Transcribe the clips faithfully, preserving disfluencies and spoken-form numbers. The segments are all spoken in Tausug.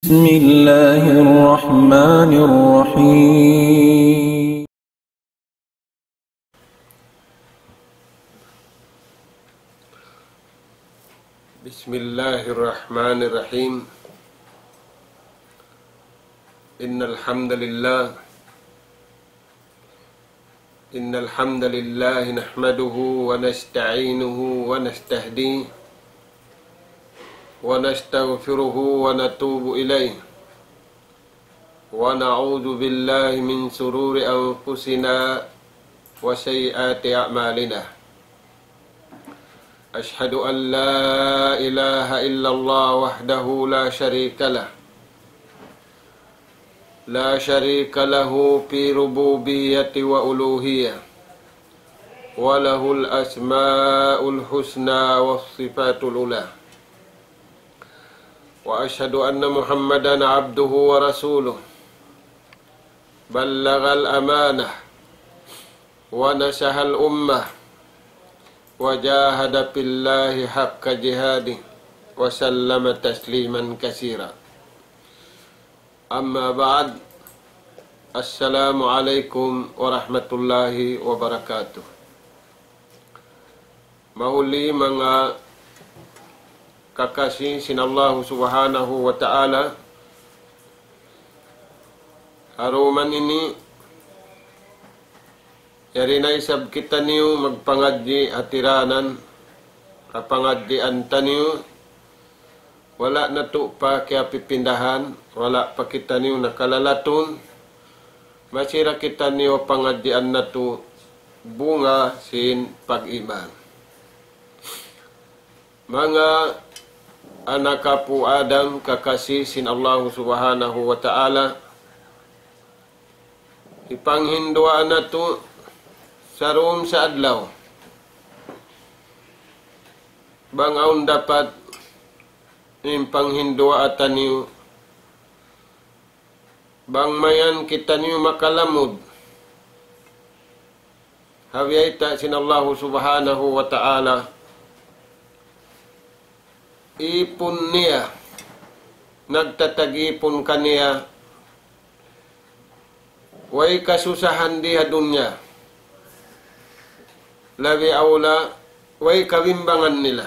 بسم الله الرحمن الرحيم. بسم الله الرحمن الرحيم. إن الحمد لله إن الحمد لله نحمده ونستعينه ونستهديه ونستغفره ونتوب إليه، ونعوذ بالله من شرور أنفسنا وسيئات أعمالنا. أشهد أن لا إله إلا الله وحده لا شريك له، لا شريك له في ربوبية وألوهية، وله الأسماء الحسنى والصفات العلى. وأشهد أن محمدا عبده ورسوله، بلغ الأمانة ونصح الأمة، وجاهد في الله حق جهاده، وسلم تسليما كثيرا. أما بعد، السلام عليكم ورحمة الله وبركاته. Mahuli manga kakasi sin Allahu Subhanahu wa Ta'ala, ha dum ini, yari na isab kitaniyu magpangadji' ha tiranan, ha pangadjian taniyu, wala' natu' pa kiyapipindahan, wala' pa kitaniyu nakalalatun, masi da kitaniyu pangadjian natu' bunga sin pag-iman. Manga anak apu' Adam kakasi sin Allahu Subhanahu wa Ta'ala, hipanghinduwaa natu' sarung sa adlaw. Bang awn dapat in panghinduwaa taniyu, bang mayan kitaniyu makalamud ha biyayta' sin Allahu Subhanahu wa Ta'ala, ipun niya, nagtatag-ipun kaniya, way kasusahan di ha dunya. Labi awla, way kabimbangan nila.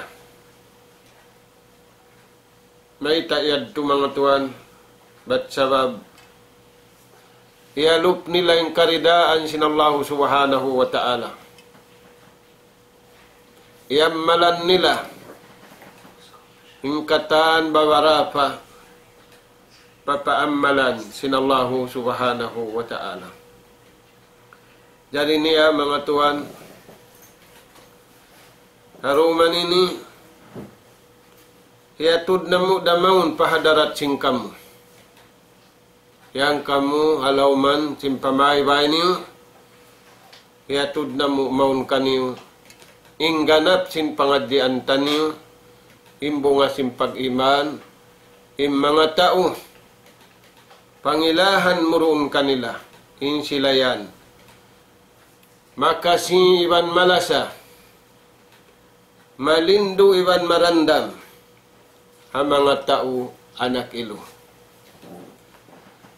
Mayta' yadtu manga tuwan, bat sabab iyalup nila in karidaan sin Allahu Subhanahu wa Ta'ala. Iyammalan nila in katan babarapa papaammalan sin Allahu Subhanahu wa Ta'ala. Jari niya manga tuwan, ha dum ini, hiyatud namu' da mawn pa hadarat sin kamu. Yan kamu ha lawm sin pamaybay niyu, hiyatud namu' mawn kaniyu in ganap sin pangadjian taniyu, in bunga sin pag-iman, in manga tau pangilahan mu duun kanila, in sila yan makasi iban malasa, malindu iban marandam ha manga tau anak ilu.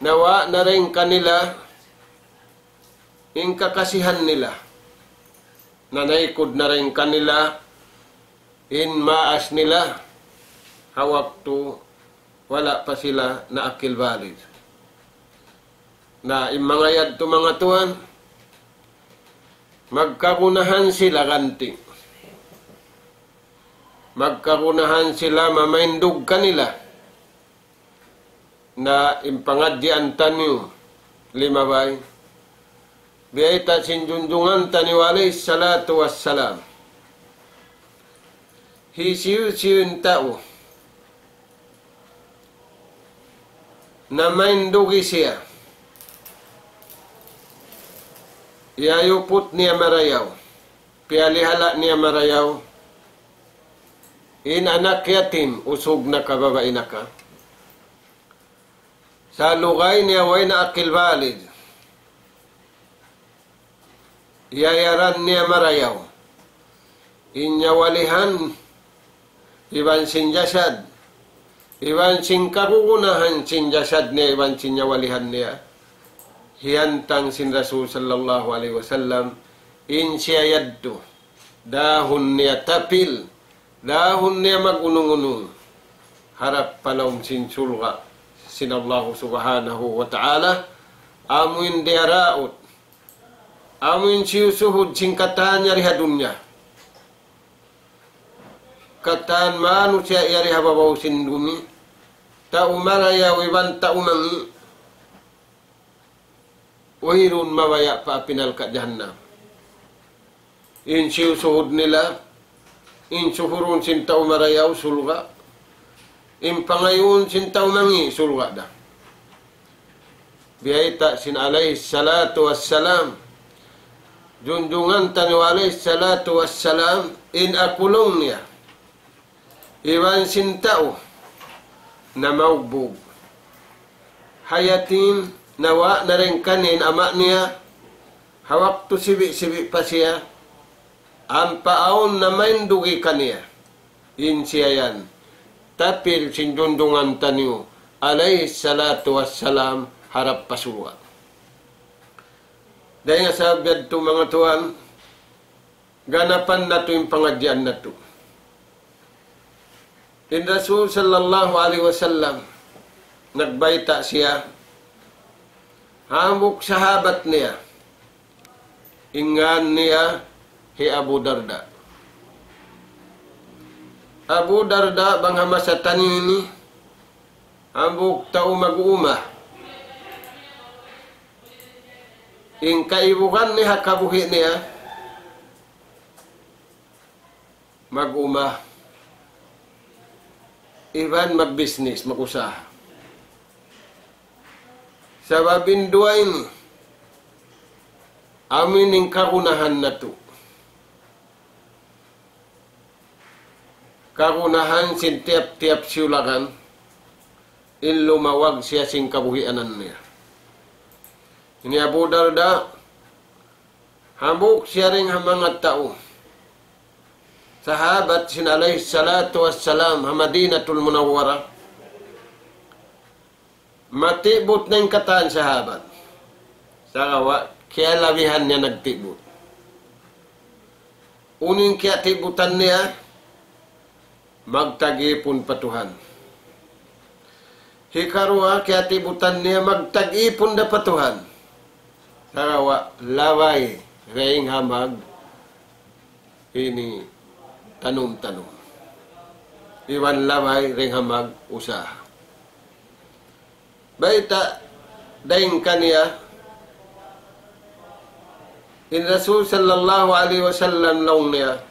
Nawa' na dayn kanila in kakasihan nila. Nanaykud na dayn kanila in maas nila ha waktu wala' pa sila naakil balig. Na in manga yadtu manga tuwan, magkagunahan sila ganti'. Magkagunahan sila mamaindug kanila. Na in pangadjian taniyu limabay, biyayta' sin junjungan taniyu alayhi salatu wassalam, hisiyu-siyu in tau namaindugi siya, iyayuput niya marayaw, piyalihala' niya marayaw in anak yatim, usug na ka, babai na ka, sa' lugay niya way na akil balig, iyayaran niya marayaw in nyawalihan iban sin jasad, iban sin kagunahan sin jasad niya, iban sin nyawalihan niya, hiyantang sin Rasul sallallahu alayhi wasallam, in siya yadtu, dahun niya tapil, dahun niya mag-unung-unung, harap pa lawm sin surga' sin Allahu subhanahu wa ta'ala, amu in diyaraut, amu in siyusuhud sin katan yari ha dunya. Katan manusiya' yari ha babaw sin bumi, tau marayaw iban tau mangi', wayruun mabaya' pa api narka' jahannam. In siyusuhud nila, in suhurun sin tau marayaw surga', in pangayuun sin tau mangi' surga' da. Biyayta' sin alayhi salatu wassalam, junjungan taniyu alayhi salatu wassalam, in aku laung niya, iban sin tau namaugbug ha yatim, nawa' na dayn kaniya in ama' niya, ha waktu sibi'-sibi' pa siya, ampa awn na main dugi kaniya. In siya yan, tapil sin junjungan taniyu alayhi salatu wassalam, harap pa surga'. Dayn ha sabab yadtu, manga tuwan, ganapan natu' in pangadjian natu'. In Rasul sallallahu alayhi wasallam, nagbayta' siya ha hambuuk sahabat niya, in ngan niya hi Abu Darda. Abu Darda, bang ha masa taniyu ini, hambuuk tau mag-uuma. In kaibugan niya ha kabuhi' niya, mag-uuma iban magbisnis, mag-usaha. Sabab in duwa ini, amu in kagunahan natu'. Kagunahan sin tiyap-tiyap siyulagan, in lumawag siya sin kabuhianan niya. Ini Abu Darda, hambuuk siya dayn ha manga tau sahabat sin alayhi salatu wassalam ha Madinatul Munawwarah. Matibut na in katan sahabat. Sagawa', kiyalabihan niya nagtibut. Unu in kiyatibutan niya, magtag-ipun pa Tuhan. Hikaruwa, kiyatibutan niya, magtag-ipun da pa Tuhan. Sagawa', labay dayn ha mag ini tanum-tanum. Iban labay dayn ha mag-usaha. Bayta' dayn kaniya, in Rasul sallallahu alayhi wasallam laung niya,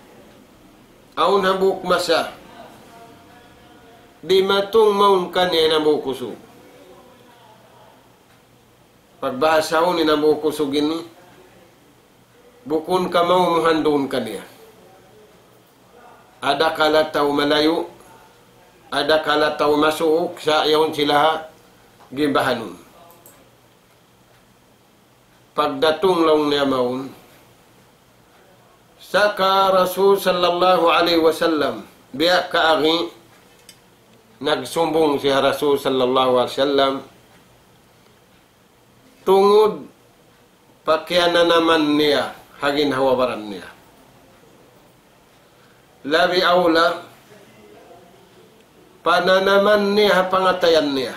awn hambuuk masa, dimatung mawn kaniya in hambuuk usug. Pagbahasahun in hambuuk usug ini, bukun kamaumuhan duun kaniya. Adakala tau malayu', adakala tau masuuk, sa' yaun sila ha gimbahanun. Pagdatung laung niya mawn, saka Rasul sallallahu alayhi wasallam, biya' kaagi, nagsumbung siya ha Rasul sallallahu alayhi wasallam, tungud pa kiyananaman niya ha ginhawa-baran niya. Labi awla, pananaman niya ha pangatayan niya.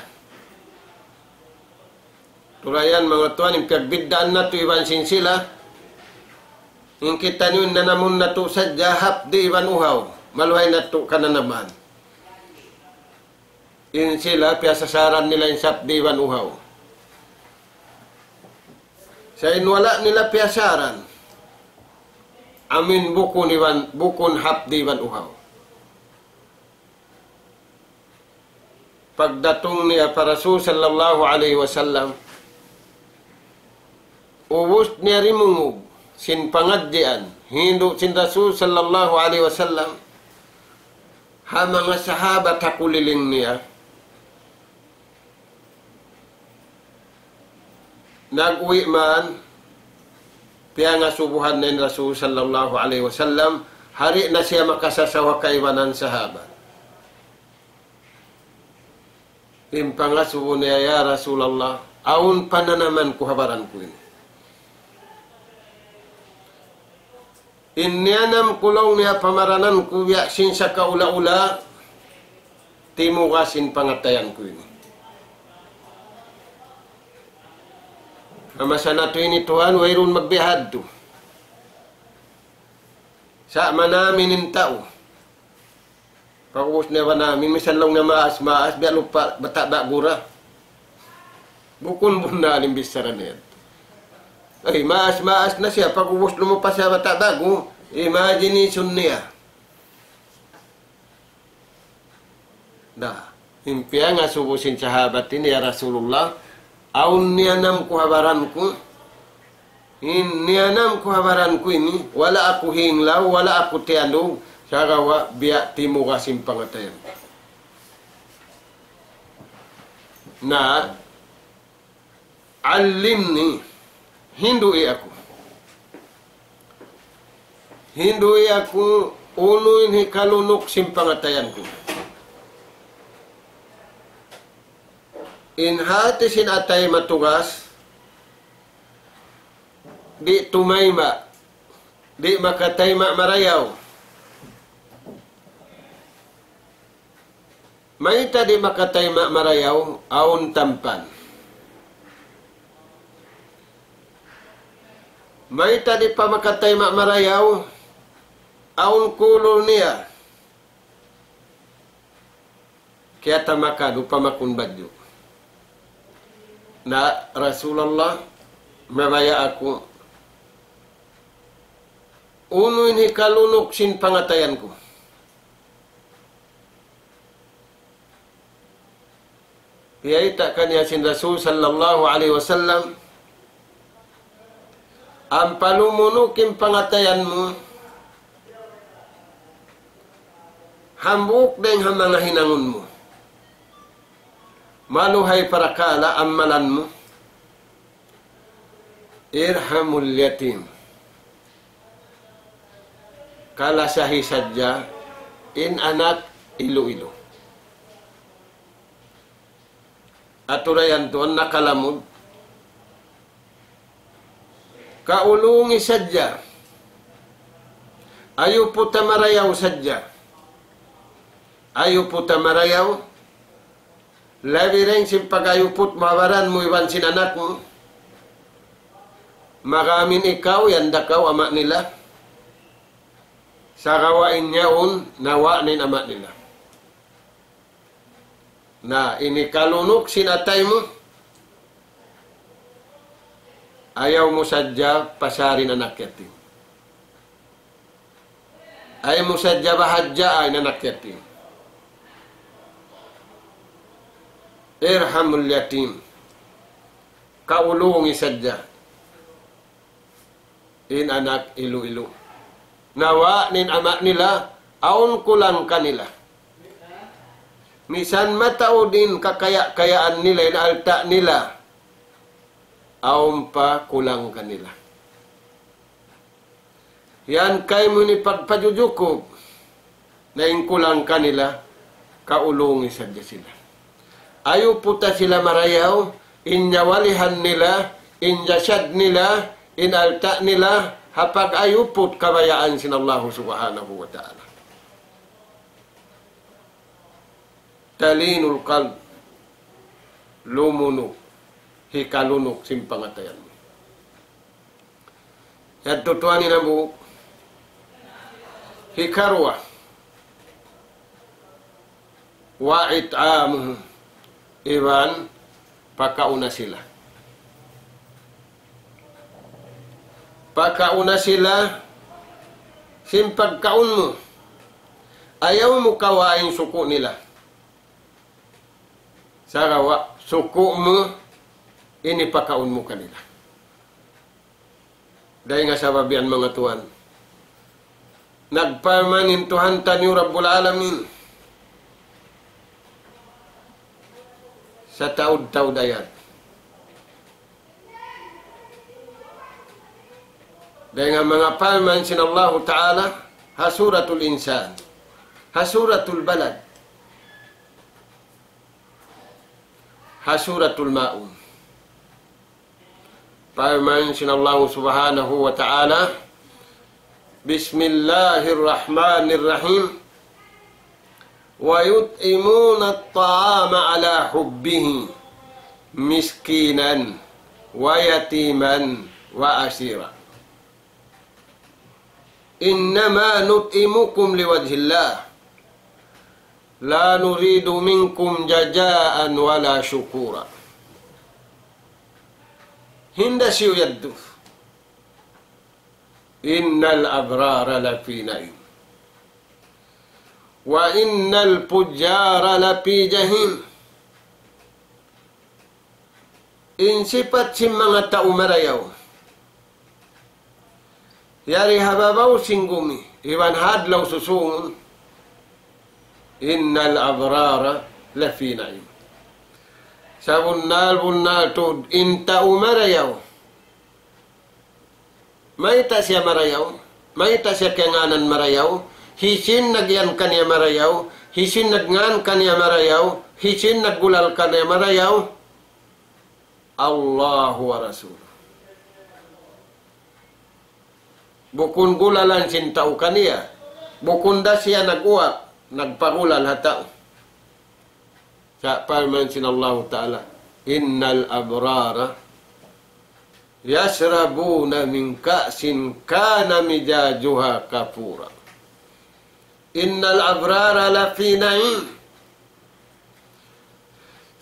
Tulayan manga tuwan, in piyagbiddaan natu' iban sin sila, in kitaniyu in nanamun natu' sadja hapdi' iban uhaw, maluhay natu' kananaman. In sila piyasasaran nila in sapdi' iban uhaw. Sa' in wala' nila piyasaran, amu in bukun iban, bukun hapdi' iban uhaw. Pagdatung niya pa Rasul sallallahu alayhi wasallam, ubus niya dimungug sin pangadjian hindu' sin Rasul sallallahu alayhi wasallam, ha manga sahabat ha kuliling niya. Nag-uwi' man, piyangasubuhan na in Rasul sallallahu alayhi wasallam, di' na siya makasasaw ha kaibanan sahabat. In pangasubu niya, "Ya Rasulullah, awn pananaman ku ha baran ku ini. In niyanam ku laung niya pa maranan ku, biya' sin sakaula-ula, timugas in pangatayan ku ini. Ha masa natu' ini tuwan, wayruun magbihadtu. Sa' manamin in tau." Pag'ubus niya manamin, misan laung niya maas, maas, biya' lupa, bata' ba'gu ra. Bukun bunnal in bichara niya. Ay, maas, maas na siya, pag'ubus lumupa siya bata' ba'gu, imagination niya. Na, in piyangasubu sin sahabat ini, "Ya Rasulullah, awn niyanam ku ha baran ku. In niyanam ku ha baran ku ini, wala' aku hinglaw, wala' aku tiyandug, sagawa' biya' timugas in pangatayan ku. Na, 'allimni, hindu'i aku. Hindu'i aku unu in hikalunuk sin pangatayan ku. In hati sin atay matugas, di' tumayma', di' makatayma' marayaw. Mayta' di' makatayma' marayaw, awn tampan. Mayta' di' pa makatayma' marayaw, awn kulul niya. Kiyatamakadu pamakun badju'. Na, Rasulullah, mabaya' aku, unu in hikalunuk sin pangatayan ku?" Piyayta' kaniya sin Rasul sallallahu alayhi wasallam, "Ampa lumunuk in pangatayan mu, hambuuk dayn ha manga hinangun mu. Maluhay parakala' amalan mu. Irhamul yatim. Kalasahi sadja in anak ilu-ilu." Aturayan tuwan nakalamud. Kaulungi sadja. Ayuputa marayaw sadja. Ayuputa marayaw. Labi dayn sin pag-ayuput mu ha baran mu iban sin anak mu. Mag-amin ikaw, yan da kaw ama' nila. Sagawa' in yaun, nawa' na in ama' nila. Na, in hikalunuk sin atay mu, ayaw mu sadja pasarin anak yatim. Ayaw mu sadja bahadjaa in anak yatim. Irhamul yatim. Kaulungi sadja in anak ilu-ilu. Nawa' na in ama' nila, awn kulang kanila. Misan mataud in kakaya-kayaan nila, in alta' nila, awn pa kulang kanila. Yan kaymu ini pagpajujukub. Na in kulang kanila, kaulungi sadja sila. Ayuputa sila marayaw, in nyawalihan nila, in jasad nila, in alta' nila, ha pag-ayuput kabayaan sin Allahu Subhanahu wa Ta'ala. Talinul qalb, lumunuk, hikalunuk sin pangatayan. Yadtu tuwan in hambuuk. Hikaruwa, wa it'amuhum, iban pakauna sila. Pakauna sila sin pagkaun mu. Ayaw mu kawaa in suku' nila. Sagawa' suku' mu in hipakaun mu kanila. Dayn ha sabab yan, manga tuwan, nagparman in Tuhan taniyu Rabbul Alamin, sataud-taud ayat. Dayn ha manga parman sin Allahu Ta'ala, ha Suratul Insan, ha Suratul Balad. ha Suratul Maun. Parman sin Allahu Subhanahu wa Ta'ala, بسم الله الرحمن الرحيم. ويطعمون الطعام على حبه مسكينا ويتيما وأسيرا. إنما نطعمكم لوجه الله لا نريد منكم جزاء ولا شكورا. Hinda siyu yadtu. إن الأبرار لفي نعيم. وإن الفجار لفي جحيم. In sipat sin manga tau marayaw yari ha babaw sin gumi iban ha adlaw susūngun, إن الأبرار لفي نعيم. Sabunnal-bunnal tuud in tau marayaw. Mayta' siya marayaw? Mayta' siya kiyangānan marayaw? Hisiyu in nag-iyan kaniya marayaw? Hisiyu in nagngān kaniya marayaw? Hisiyu in naggulal kaniya marayaw? الله ورسوله. Bukun gulalan sin tau kaniya. Bukun da siya nag-uwak, nagpagulal ha tau. Sa' parman sin Allahu Ta'ala, إن الأبرار يشربون من كأس كان مزاجها كافورا. إن الأبرار لفي نعيم.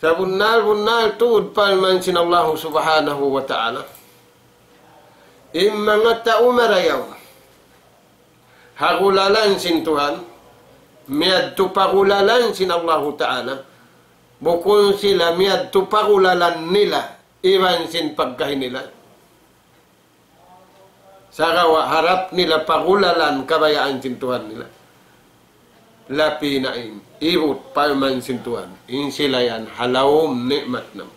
Sabunnal-bunnal tuud parman sin Allahu Subhanahu wa Ta'ala. In manga tau marayaw ha gulalan sin Tuhan, miyadtu pa gulalan sin Allahu Ta'ala, bukun sila miyadtu pa gulalan nila iban sin pagkahi nila. Sagawa' harap nila pa gulalan kabayaan sin Tuhan nila. لفي نعيم. Ibut parman sin Tuhan. In sila yan ha lawm ni'mat na.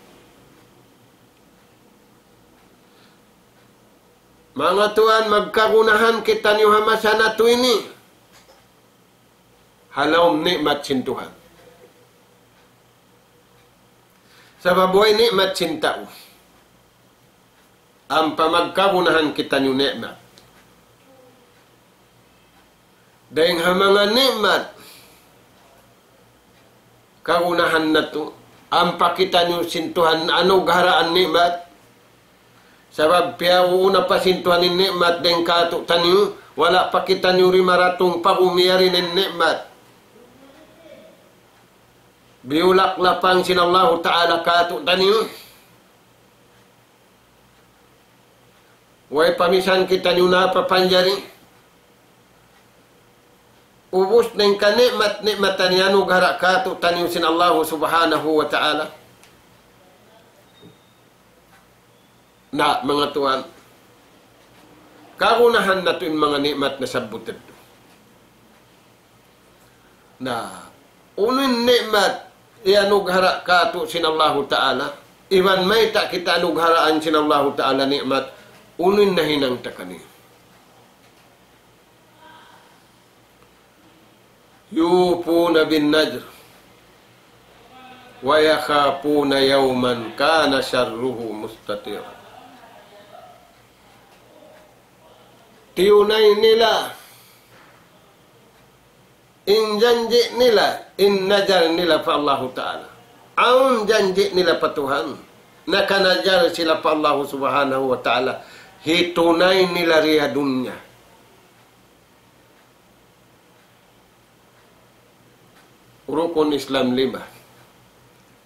Manga tuwan, magkagunahan kitaniyu ha masa natu' ini ha lawm ni'mat sin Tuhan. Sabab way ni'mat sin tau ampa magkagunahan kitaniyu ni'mat. Dayng ha manga ni'mat kagunahan natu', ampa kitaniyu sin Tuhan anugharaan ni'mat. Sabab piyauuna pa sin Tuhan in ni'mat dayng kātu'niyu, wala' pa kitaniyu ri maratung pa gumi yari in ni'mat. Biyulak lapang sin Allahu Ta'ala kātu'niyu. Way pa misan kitaniyu napapanjari. Ubus na in kani'mat-ni'matan iyanughara' kātu'niyu sin Allahu Subhanahu wa Ta'ala. Na, manga tuwan, kagunahan natu' in manga ni'mat nasabbut yadtu. Na, unu in ni'mat iyanughara' kātu' sin Allahu Ta'ala, iban mayta' kita anugharaan sin Allahu Ta'ala ni'mat, unu in nahinang ta kaniya? يوفون بالنذر ويخافون يوما كان شره مستطيرا. Tiyunay nila in janji' nila, in nadhar nila pa Allahu Ta'ala. Awn janji' nila pa Tuhan. Nakanadhar sila pa Allahu Subhanahu wa Ta'ala. Hitunay nila di ha dunya. Rukun Islam lima.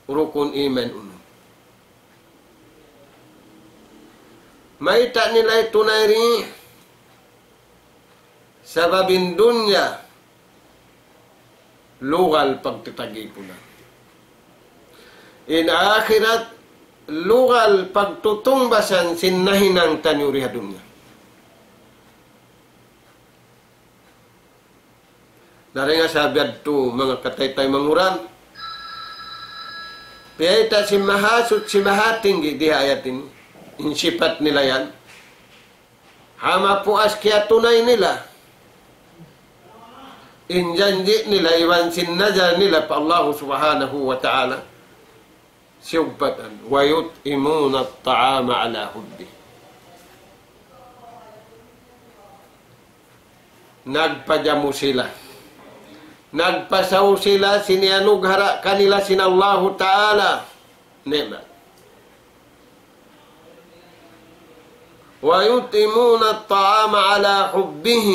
Rukun iman unum. Mayta' nila hitunay di? Sabab in dunya lugal pagtatagipunan. In akhirat lugal pagtutungbasan sin nahinang taniyu di ha dunya. Dayn ha sabab yadtu, manga kataytay manguran, piyayta' sin Mahasuchi Mahatinggi di ha ayat ini, in sipat nila yan. Ha mapuas kiyatunay nila in janji' nila iban sin nadhar nila pa Allahu Subhanahu wa Ta'ala. Siyugpatan, ويطعمون الطعام على حبه. Nagpajamu sila. Nagpasaw sila sin iyanughara' kanila sin Allahu Ta'ala. Ni'mat. ويطعمون الطعام على حبه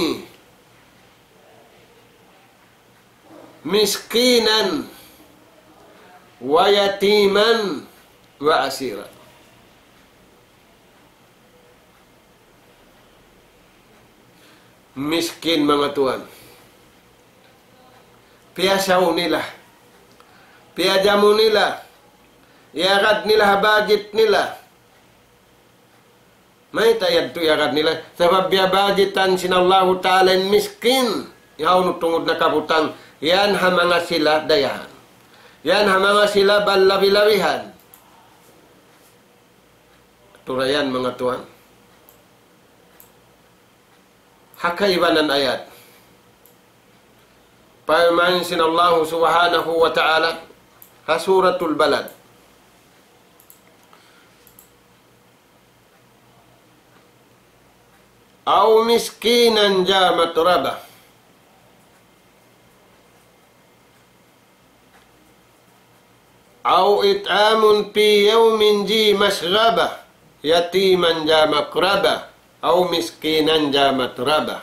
مسكينا ويتيما وأسيرا. Miskin, manga tuwan. Piyasaw nila. Piyajamu nila. Iyagad nila ha budget nila. Mayta' yadtu iyagad nila? Sabab biyabudgetan sin Allahu Ta'ala in miskin. Yaun tungud na kabutang. Yan ha manga sila dayahan. Yan ha manga sila balabi-labihan. Turayan, manga tuwan. Ha kaibanan ayat. Parman sin Allahu Subhanahu wa Ta'ala ha Suratul Balad. أو مسكينا ذا متربة أو إطعام في يوم ذي مسغبة يتيما ذا مقربة أو مسكينا ذا متربة.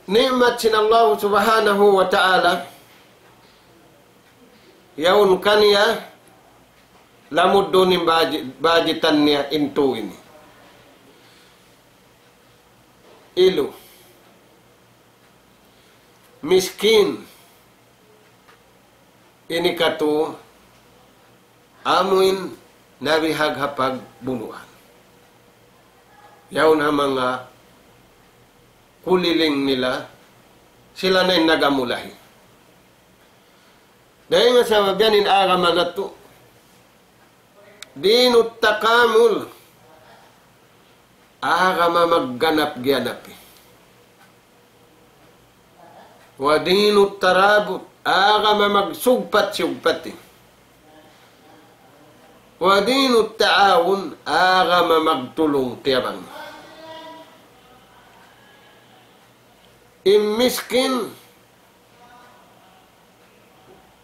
Ni'mat sin Allahu Subhanahu wa Ta'ala, yaun kaniya, lamud duun in baji-, bajitan niya in tū ini. Ilu. Miskin. Ini katu', amuin nabihag ha pagbunuan. Yaun ha manga kuliling nila, sila na in nag-amulahi. Dayn ha sabab yan in agama natu', دين التكامل. Agama magganap-ganapi. ودين الترابط. Agama magsugpat-sugpati. ودين التعاون. Agama magtulung-tiyabang. In miskin,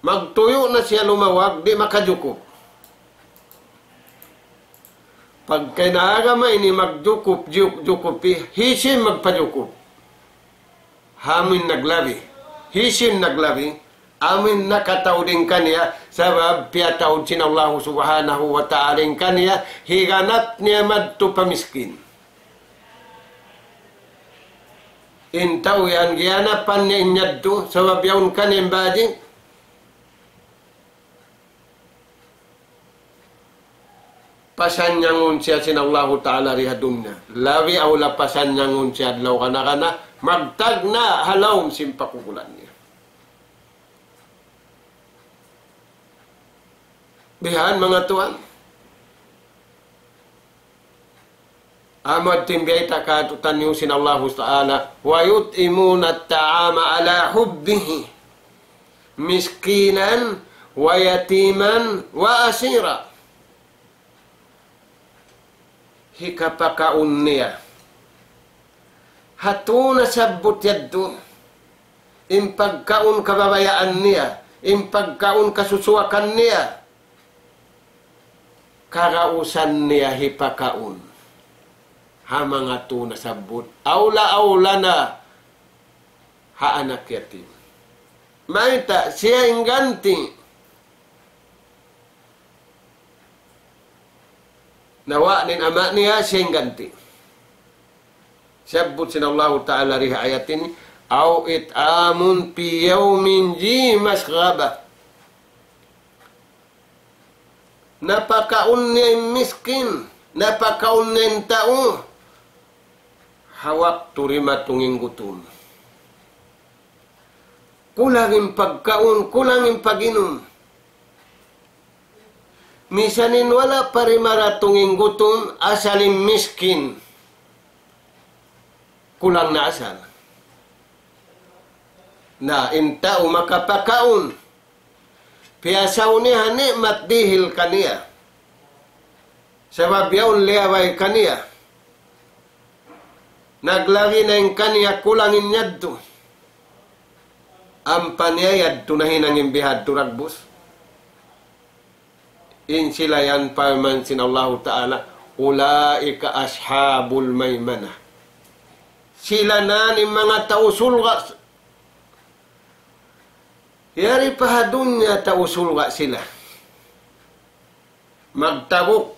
magtuyu' na siya lumawag, di' makajukup. Pagka in agama ini magjukup, juk-, jukupi, hisiyu in magpajukup? Amuin naglabi. Hisiyu in naglabi? Amuin nakataud dayn kaniya, sabab piyataud sin Allahu Subhanahu wa Ta'ala dayn kaniya, higanap niya madtu pa miskin. In tau yan, giyanapan niya in yadtu, sabab yaun kaniya in budget. Pasanyangun siya sin Allahu Ta'ala di ha dunya. Labi awla pasanyangun siya adlaw kana-kana, magtagna' ha lawm sin pakukulan niya. Bihan, manga tuwan. Amu yadtu in biyayta' kātu'niyu sin Allahu Ta'ala, ويطعمون الطعام على حبه مسكينا ويتيما وأسيرا. Hikapakaun niya. Hatu na sabbut yadtu, in pagkaun kababayaan niya, in pagkaun kasusuwakan niya, kagausan niya hipakaun ha manga tū nasabbut, awla-awla na ha anak yatim. Mayta'? Siya in ganti'. Nawa' na in ama' niya, siya in ganti'. Siyabbut sin Allahu Ta'ala di ha ayat ini, أو إطعام في يوم ذي مسغبة. Napakaun niya in miskin, napakaun niya in tau ha waktu dimatung in gutum. Kulang in pagkaun, kulang in pag-inum. Misan in wala' pa dimaratung in gutum, asal in miskin. Kulang na asal. Na in tau makapakaun, piyasaw niya ha ni'mat dihil kaniya. Sabab yaun liyabay kaniya. Naglabi na in kaniya, kulang in yadtu. Ampa niya yadtu nahinang in bihadtu dagbus. In sila yan parman sin Allahu Ta'ala, أولئك أصحاب الميمنة. Sila na in manga tau surga'. Yari pa ha dunya tau surga' sila. Magtabuk.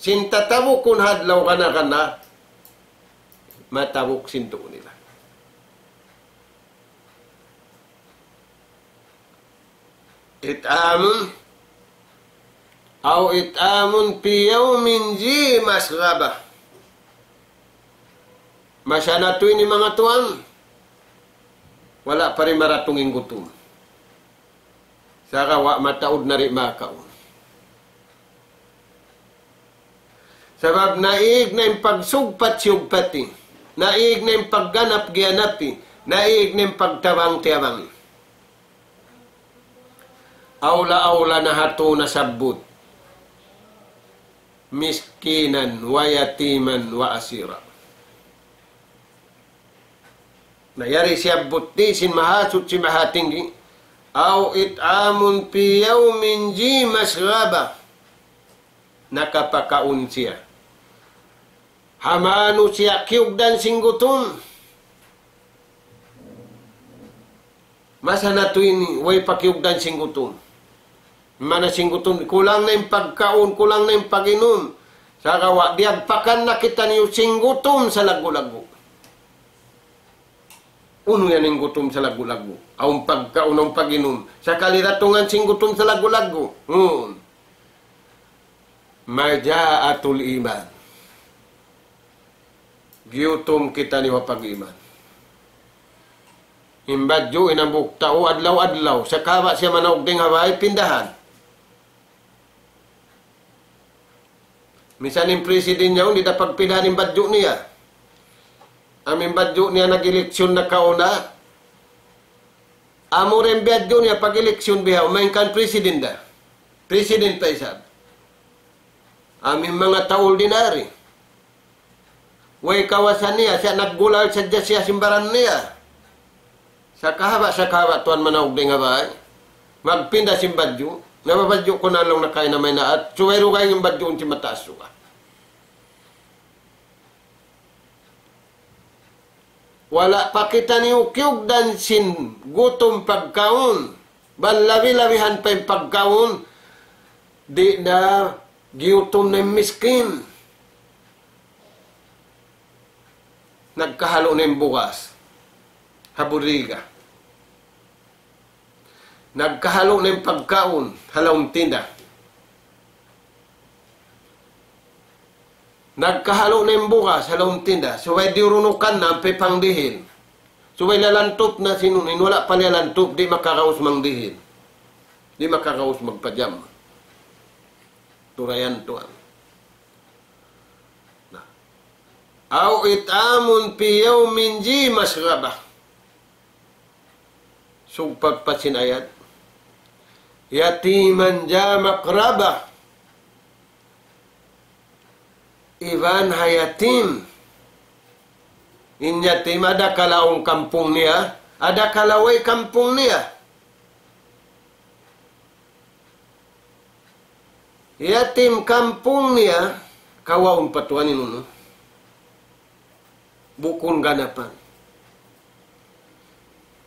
Sin tatabukun ha adlaw kana-kana, matabuk sin tuu nila. إطعام أو إطعام في يوم ذي مسغبة. Masa natu' ini manga tuwan, wala' pa ri maratung in gutum. Sagawa' mataud na ri makaun. Sabab naig na in pagsugpat siyugpati, naig na in pagganap giyanapi, naig na in pagtabang tiyabangi. Awla-awla na ha tau nasabbut, مسكينا ويتيما وأسيرا. Na yari siyabbut di sin Mahasuchi Mahatinggi, أو إطعام في يوم ذي مسغبة. Nakapakaun siya ha manusiya' kiyugdan sin gutum. Masa natu' ini, way pa kiyugdan sin gutum. Mana sin gutum, kulang na in pagkaun, kulang na in pag-inum. Sagawa' diyagpakan na kitaniyu sin gutum salaggu'-laggu'. Unu yan in gutum salaggu'-laggu'? Awn pagkaun, awn pag-inum. Sakali datungan sin gutum salaggu'-laggu'. Hmm. مجاءة الإيمان. Giyutum kitaniyu ha pag-iman. In badju' in hambuuk tau adlaw-adlaw. Sakaba' siya manaug dayn ha bay, pindahan. Misan in president yaun, di' da pagpindahan in badju' niya. Amu in badju' niya nag-eleksyon nakauna. Amu ra in badju' niya pag-eleksyon bihaun, malayngkan president da. President pa isab. Amu in manga tau ordinary. Way kawasa niya, siya naggulal sadja siya sin baran niya. Sakahaba', sakahaba' tuwan manaug dayn ha bay. Magpinda sin badju'. Na badju' ku na laung na kaina maynaat. Subay dugaing in badju' sin mataas suga. Wala' pa kitaniyu kiyugdan sin gutum pagkaun. Bang labi-labihan pa in pagkaun, di' na giyutum na in miskin. Nagkahalu' na in bugas ha buriga. Nagkahalu' na in pagkaun ha lawm tinda. Nagkahalu' na in bugas ha lawm tinda. Subay diyurunukan na ampa pangdihil. Subay lalantup na sin unu, in wala' pa liyalantup, di' makaraus mangdihil. Di' makaraus magpajam. Turayan tuwan. Na. أو إطعام في يوم ذي مسغبة. Sugpat pa sin ayat. يتيما ذا مقربة. Iban ha yatim. In yatim adakala awn kampung niya, adakala way kampung niya. Yatim kampung niya, kawaun pa tuwan in unu. Bukun ganapan.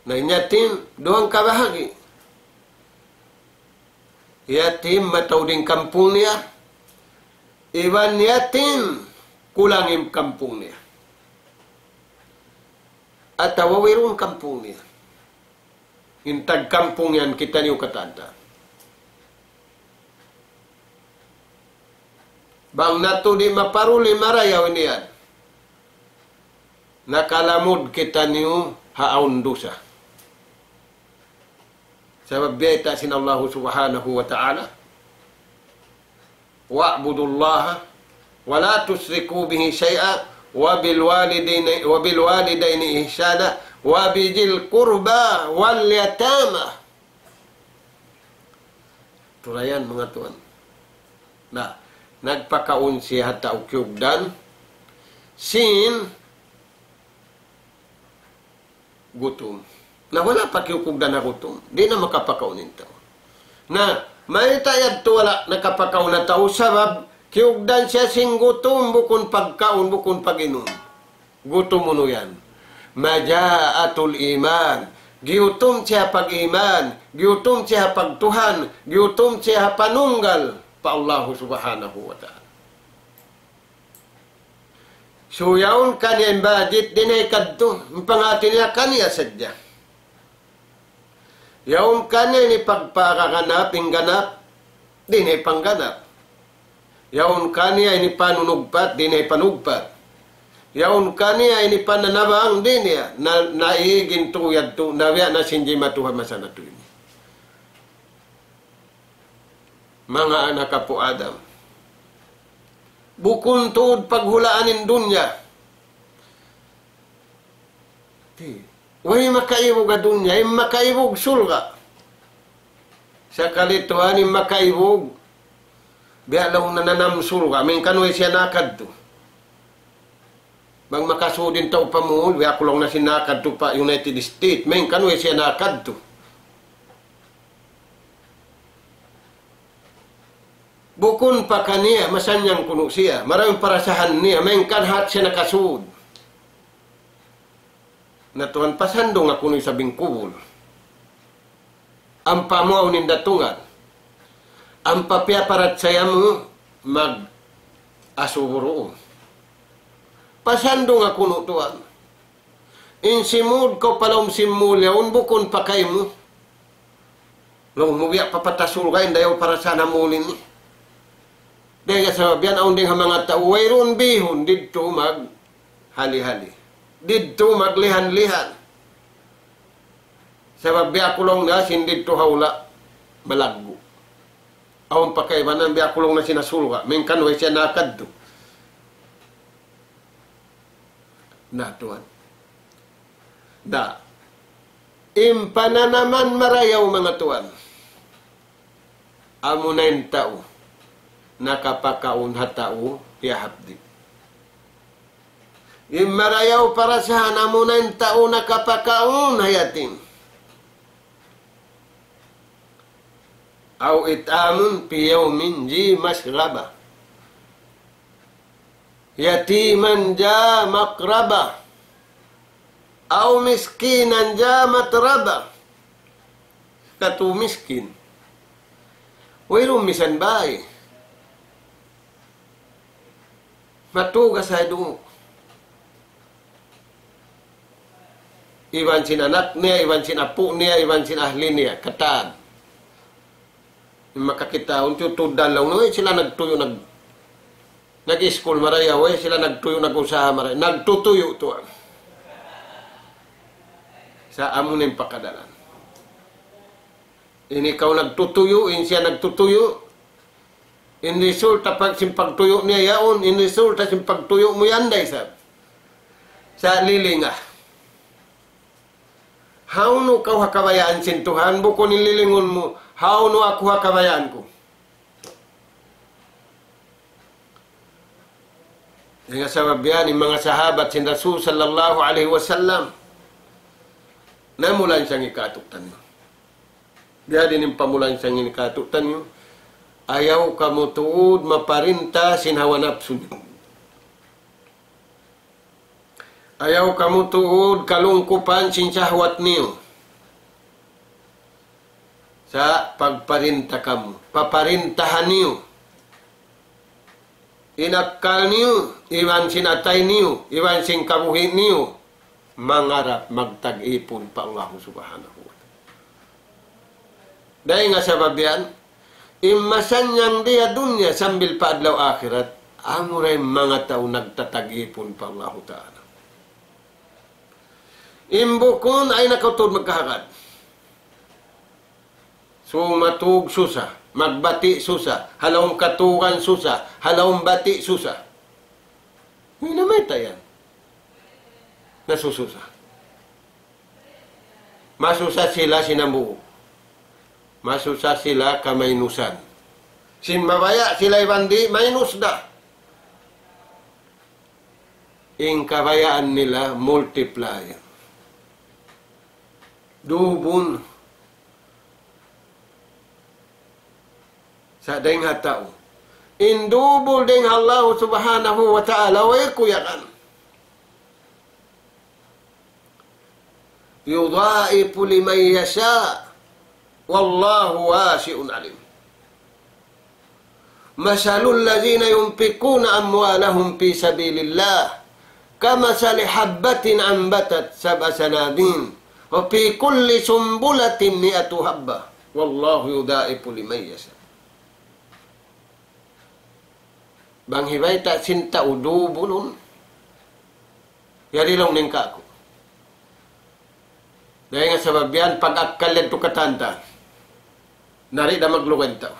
Na in yatim, duwang kabahagi'. Yatim mataud in kampung niya, iban yatim kulang in kampung niya. Atawa wayruun kampung niya. In tagkampung yan kitaniyu katan-katan. Bang natu' di' maparuli marayaw in yan. Nakalamud kitaniyu ha awn dusa. Sabab biyayta' sin Allahu Subhanahu wa Ta'ala, واعبدوا الله ولا تشركوا به شيئا وبالوالدين، وبالوالدين إحسانا وبذي القربى واليتامى. Turayan, manga tuwan. Na, nagpakaun siya ha tau kiyugdan sin gutum. Na wala' pa kiyugdan ha gutum, di' na makapakaun in tau. Na, mayta' yadtu wala' nakapakaun ha tau sabab kiyugdan siya sin gutum, bukun pagkaun, bukun pag-inum. Gutum unu yan? مجاعة الإيمان. Giyutum siya pag-iman, giyutum siya pag-Tuhan, giyutum siya panunggal pa Allahu Subhanahu wa Ta'ala. So, yaun kaniya in budget, di' na hikadtu. In panghati niya kaniya sadja. Yaun kaniya in pagpakaganap, in ganap, di' na hipangganap. Yaun kaniya in panunugpat, di' na hipanugpat. Yaun kaniya in pananabang, di' niya na, naig in tau yadtu, na biya' na sin jimatu ha masa natu' ini. Manga anak apu' Adam. Bukun tuud paghulaan in dunya. Di'. Way makaibug ha dunya, in makaibug surga'. Sakali tuwan in makaibug, biya' laung nananam surga', main kan way siya nakadtu. Bang makasud in tau pa mall, biya' ku laung na sin nakadtu pa United States, main kan way siya nakadtu. Bukun pa kaniya, masannyang kunu' siya, marayaw in parasahan niya, main kan hat siya nakasud. Na tuwan, pasandung aku kunu' isab in kubul. Ampa mu awn in datungan. Ampa piyaparachaya mu mag-asubu duun. Pasandung aku kunu' tuwan. In simud kaw pa lawm sin mall yaun bukun pa kaymu. Laung mu biya' pa patasul ka in dayaw parasahan ha mall ini. Dayn ha sabab yan, awn dayn ha manga tau, wayruun bihun didtu maghali-hali. Didtu maglihan-lihan. Sabab biya' ku laung niya sin didtu ha hula' malaggu'. Awn pa kaibanan biya' ku laung niya sin ha surga'. Main kan way siya nakadtu. Na tuwan. Da. In pananaman marayaw, manga tuwan. Amuna in tau nakapakaun ha tau hiyahapdi'. In marayaw parasahan amuna in tau nakapakaun ha yatim. أو إطعام في يوم ذي مسغبة. يتيما ذا مقربة. أو مسكينا ذا متربة. Katu' miskin. Wayruun misan bāy. Matugas ay duun. Iban sin anak niya, iban sin apu' niya, iban sin ahli niya, katan. Makakita', unti' tuud da laung, "Uy, sila nagtuyu', nag-, nag-iskul marayaw, uy, sila nagtuyu', nag-usaha marayaw, nagtutuyu' tuud." Sa' amu na in pakadaran. Ini kaw nagtutuyu', in siya nagtutuyu'. In resulta pag sin pagtuyu' niya yaun, in resulta sin pagtuyu' mu yan da isab. Sa' lilinga. Hawnu kaw ha kabayaan sin Tuhan, bukun in lilingun mu, hawnu aku ha kabayaan ku. Dayn ha sabab yan, in manga sahabat sin Rasul sallallahu alayhi wasallam, namulansang in kātu'niyu. Biya' diin in pamulansang in kātu'niyu, ayaw kamu tuud maparinta sin hawa napsu niyu. Ayaw kamu tuud kalungkupan sin sahwat niyu. Sa' pagparinta kamu, paparintahan niyu. In akkal niyu, iban sin atay niyu, iban sin kabuhi' niyu, mangarap magtag-ipun pa Allahu Subhanahu wa Ta'ala. Dayn ha sabab yan, in masannyang di ha dunya sambil pa adlaw akhirat, amura in manga tau nagtatag-ipun pa Allahu Ta'ala. In bukun, ayaw na kaw tuud magkahagad. So, matug susa, magbati' susa, ha lawm katugan susa, ha lawm bati' susa. Uy, na mayta' yan nasususa. Masusa sila sin hambuuk. Masusa sila kamainusan. Sin mabaya' sila iban di', mainus da. In kabayaan nila multiplier. Dubul. Sa' dayn ha tau. In dubul dayn ha Allah subhanahu wa ta'ala, way kuyagan. يضاعف لمن يشاء والله واسع عليم. مثل الذين ينفقون أموالهم في سبيل الله كمثل حبة أنبتت سبع سنابل في كل سنبلة مائة حبة والله يضاعف لمن يشاء. Bang hibayta' sin tau dubulun, yari laung niya kāku'. Dayn ha sabab yan, pag-akkal yadtu katan ta. Na di' da maglugay in tau.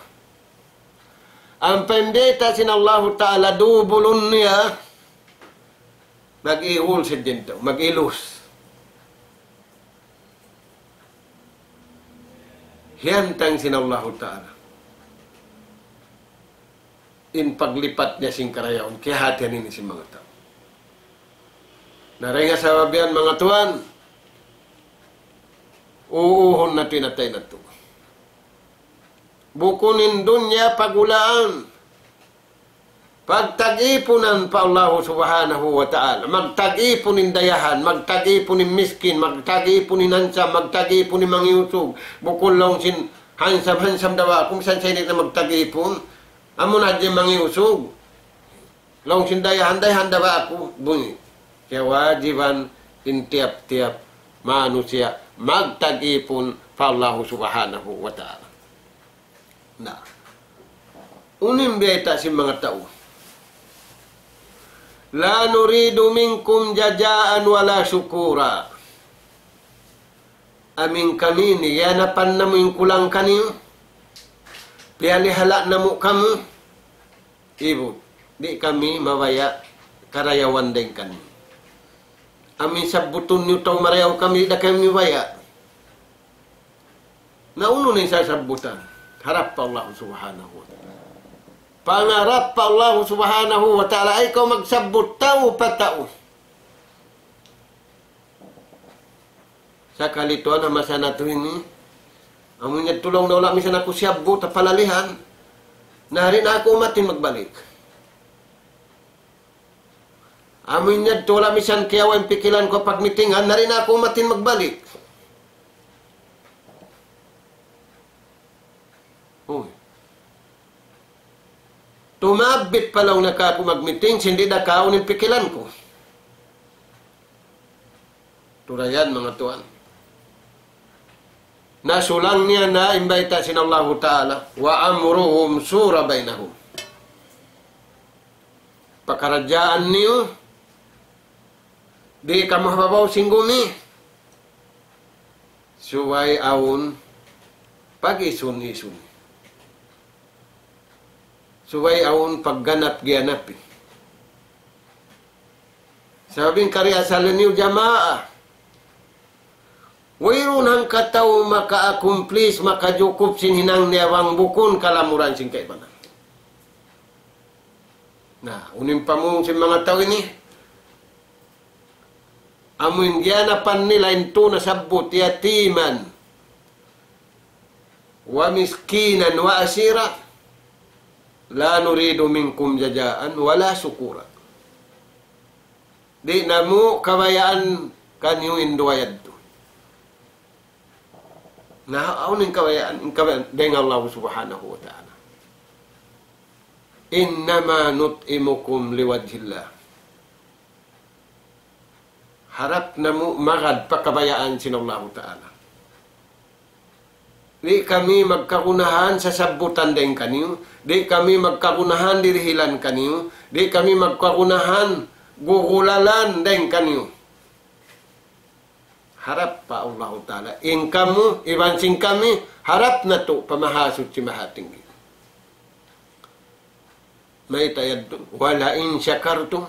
Ampa in bayta' sin Allahu Ta'ala dubulun niya, mag-ihul sadja in tau, mag-ilus. Hiyantang sin Allahu Ta'ala in paglipat niya sin karayawan, kiyahatihan ini sin manga tau. Na dayn ha sabab yan, manga tuwan, uuhun natu' in atay natu'. Bukun in dunya pagulaan. Pagtag-ipunan pa Allahu Subhanahu wa Ta'ala. Magtag-ipun in dayahan, magtag-ipun in miskin, magtag-ipun in hansam, magtag-ipun in mangi' usug. Bukun laung sin hansam-hansam da ba aku, misan sa ini na magtag-ipun. Amu na hadja mangi' usug. Laung sin dayahan, dayahan da ba aku, bunyi. Kiyawajiban in tiyap-tiyap manusiya' magtag-ipun pa Allahu Subhanahu wa Ta'ala. Na. Unu in bayta' sin manga tau? لا نريد منكم جزاء ولا شكورا. Amu in kami ini, iyanapan namu' in kulang kaniyu, piyalihala' namu' kamu, ibu, di' kami mabaya' karayawan dayn kaniyu. Amu in sabbutun niyu tau marayaw kami, di' da kami mabaya'. Na unu na in sasabbutan? Harap pa Allah Subhanahu wa Ta'ala. Pangarap pa Allah Subhanahu wa Ta'ala, ayaw kaw magsabbut tau pa tau. Sakali tuwan ha masa natu' ini, amu in yadtu laung niya wala' misan aku siyabbut, palalihan. Na di' na aku umatin magbalik. Amu in yadtu wala' misan kiyawa' in pikilan ku pagmitingan, na di' na aku umatin magbalik. Uy. Tumabbit pa laung niya kāku' magmiting, sin di' da kaun in pikilan ku. Turayan, manga tuwan. Na sulang niya na in bayta' sin Allahu Ta'ala, وأمرهم شورى بينهم. Pakaradjaan niyu, di' kamu ha babaw sin gumi. Subay awn pag-isun-isun. Subay awn pagganap-giyanap. Sabab in kari asal niyu jamaa. Wayruun hangkatau maka-accomplish, makajukup sin hinang niya bang bukun kalamuran sin kaibanan. Na, unu in pamung sin manga tau ini? Amu in giyanapan nila in tū nasabbut, يتيما ومسكينا وأسيرا لا نريد منكم جزاء ولا شكورا. Di' namu' kabayaan kaniyu in duwa yadtu. Na, awn in kabayaan, in kabayaan dayn Allah Subhanahu wa Ta'ala. إنما نطعمكم لوجه الله. Harap namu' magad pa kabayaan sin Allahu Ta'ala. Di' kami magkagunahan sasabbutan dayn kaniyu. Di' kami magkagunahan dirihilan kaniyu. Di' kami magkagunahan gugulalan dayn kaniyu. Harap pa Allahu Ta'ala. In kamu, iban sin kami, harap natu' pa Mahasuchi Mahatinggi. Mayta' yadtu? ولئن شكرتم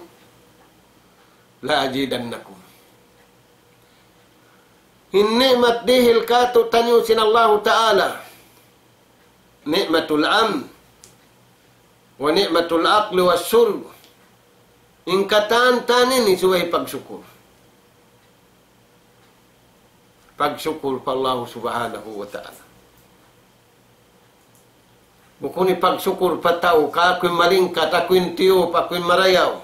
لأزيدنكم. In ni'mat dihil kātu'niyu sin Allahu Ta'ala. Ni'matul amn. Wa ni'matul aql wa shurb. In katan-katan ini subay pagsukur. Pagsukur pa Allahu Subhanahu wa Ta'ala. Bukun in pagsukur pa tau, ka aku in malingkat, aku in tiyup, aku in marayaw.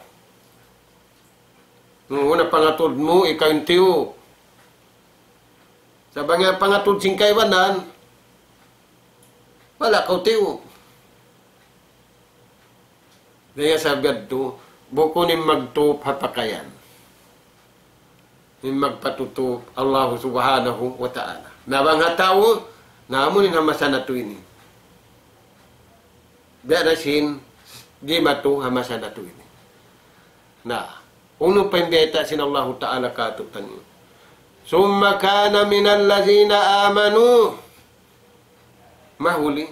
Nung una pangatud mu, ikaw in tiyup. Sa' bang in pangatud sin kaibanan, wala' kaw tiyup. Dayn ha sabab yadtu, bukun in magtup ha pakayan. In magpatutup, Allahu Subhanahu wa Ta'ala. Na bang ha tau, na amu in ha masa natu' ini. Biya' na sin, jimatu ha masa natu' ini. Na, unu pa in biyayta' sin Allahu Ta'ala kātu'niyu. ثم كان من الذين آمنوا. Mahuli.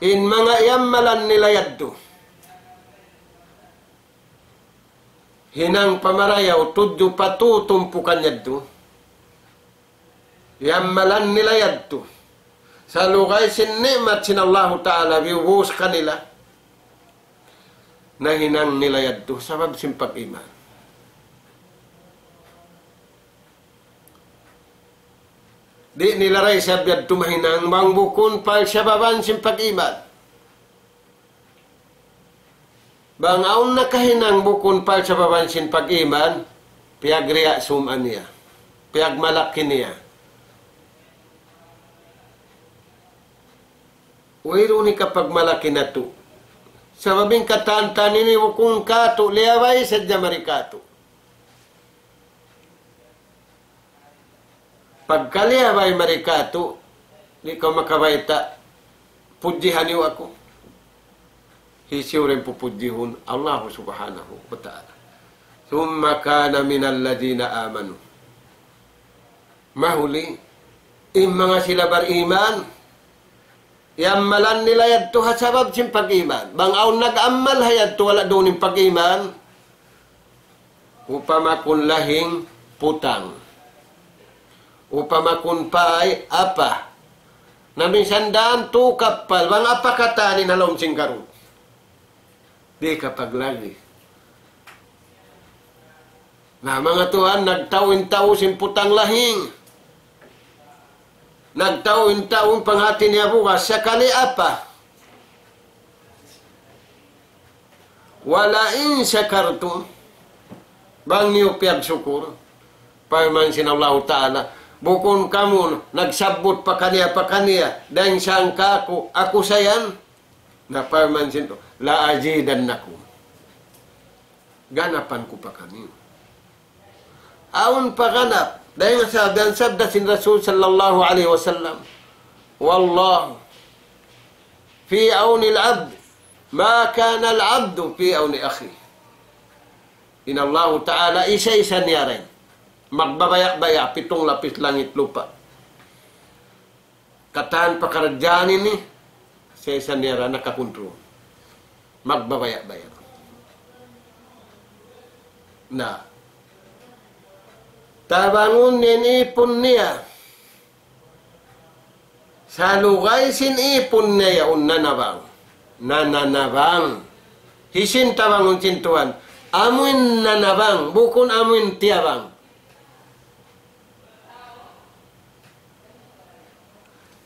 In manga iyammalan nila yadtu. Hinang pa marayaw tudju pa tutumpukan yadtu. Iyammalan nila yadtu. Salugay sin ni'mat sin Allahu Ta'ala biyubus kanila. Nahinang nila yadtu sabab sin pag-iman. Di' nila da isab yadtu mahinang bang bukun pa sababan sin pag-iman. Bang awn nakahinang bukun pa sababan sin pag-iman, piyagriya' sum'an niya. Piyagmalaki niya. Wayruun hikapagmalaki natu'. Sabab in katan-katan ini bukun kātu', liyabay sadja mari kātu'. Pagka liyabay mari kātu', di' kaw makabayta', pudjihan niyu aku. Hisiyu in pupudjihun? Allahu Subhanahu wa Ta'ala. ثم كان من الذين آمنوا. Mahuli, in manga sila bariman, iyammalan nila yadtu ha sabab sin pag-iman. Bang awn nag-ammal ha yadtu wala' duun in pag-iman, upama kun lahing putang. Upama kun pay apa. Na minsan dān tu kappal, bang apa katan in ha lawm sin garut. Di' kapaglagi. Na, manga tuwan, nagtau in tau sin putang lahing. Nagtau in tau in panghati niya bugas, sakali apa? ولئن شكرتم. Bang niyu piyagsukur, parman sin Allahu Ta'ala, bukun kamu nagsabbut pakaniya-pakaniya, dayn sangka aku, aku sayan, na parman sin tu, لأزيدنكم. Ganapan ku pa kaniyu. Awn pa ganap. Dayn ha sabda, sabda sin Rasul sallallahu alayhi wasallam. والله في عون العبد ما كان العبد في عون أخيه. In Allahu Ta'ala isa-isa niya dayn. Magbabaya'-baya', pitung lapis langit lupa'. Katan pakaradjaan ini, sa' isa niya ra nakakontrol. Magbabaya'-baya'. Na. Tabangun niya in ipun niya. Salugay sin ipun niya yaun nanabang. Nananabang. Hisiyu in tabangun sin Tuhan? Amu in nanabang, bukun amu in tiyabang.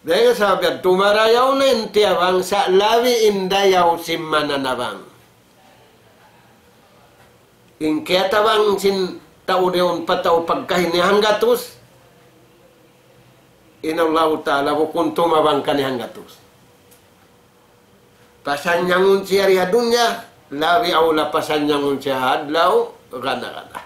Dayn ha sabab yan, tumarayaw na in tiyabang sa' labi in dayaw sin mananabang. In kiyatabang sin tau dayaw pa tau pagkahi niya hanggatus, in Allahu Ta'ala bukun tumabang kaniya hanggatus. Pasanyangun siya di ha dunya, labi awla pasanyangun siya ha adlaw, gana-gana.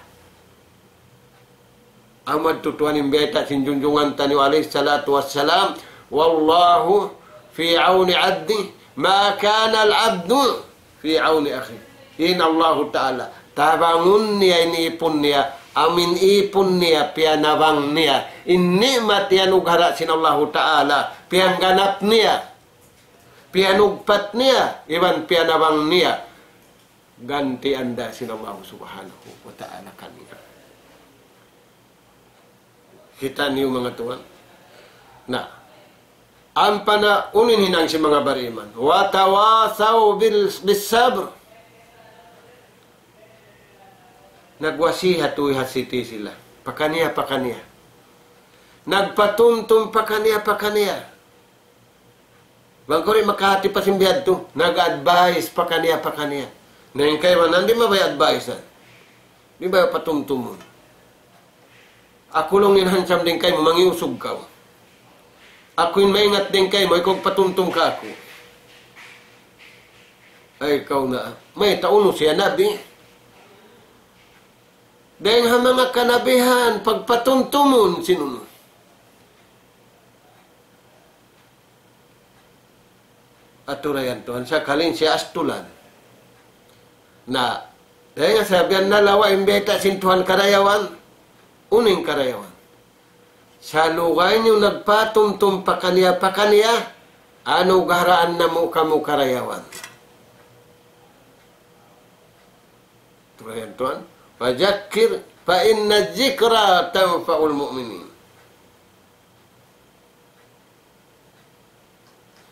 Amu tuud tuwan in bayta' sin junjungan taniyu alayhi salatu wassalam, والله في عون العبد ما كان العبد في عون أخيه. In Allahu Ta'ala, tabangun niya in ipun niya, amu in ipun niya, piyanabang niya. In ni'mat yan ugara sin Allahu Ta'ala, piyangganap niya, piyanugpat niya, iban piyanabang niya. Gantian da sin Allahu Subhanahu wa Ta'ala kaniya. Kita' niyu manga tuwan. Na, ampa na unu in hinang sin manga bariman. وتواصوا بال-، بالصبر. Nagwasihat tuwi' ha siti sila. Pakaniya, pakaniya. Nagpatumtum pakaniya, pakaniya. Bang kaw di' makahati pa sin biya' yadtu, nag-advise pakaniya, pakaniya. Na in kaibanan, di' mabaya' advice, ha? Di' mabaya' patumtumun. Aku laung in handsome dayn kaymu, mangiusug kaw. Aku in maingat dayn kaymu, ikaw patumtum kāku'. Ay, kaw na. Mayta' unu siya nabi? Dayn ha manga kanabihan, pagpatumtumun sin unu. Aturayan Tuhan, sakali in siya astulan. Na, dayn ha sabab yan nalawa' in bayta' sin Tuhan karayawan, unu in karayawan. Salugay niyu nagpatumtum pakaniya-pakaniya, anugaharaan namu' kamu karayawan. Aturayan Tuhan, فذكر فإن الذكرى تنفع المؤمنين.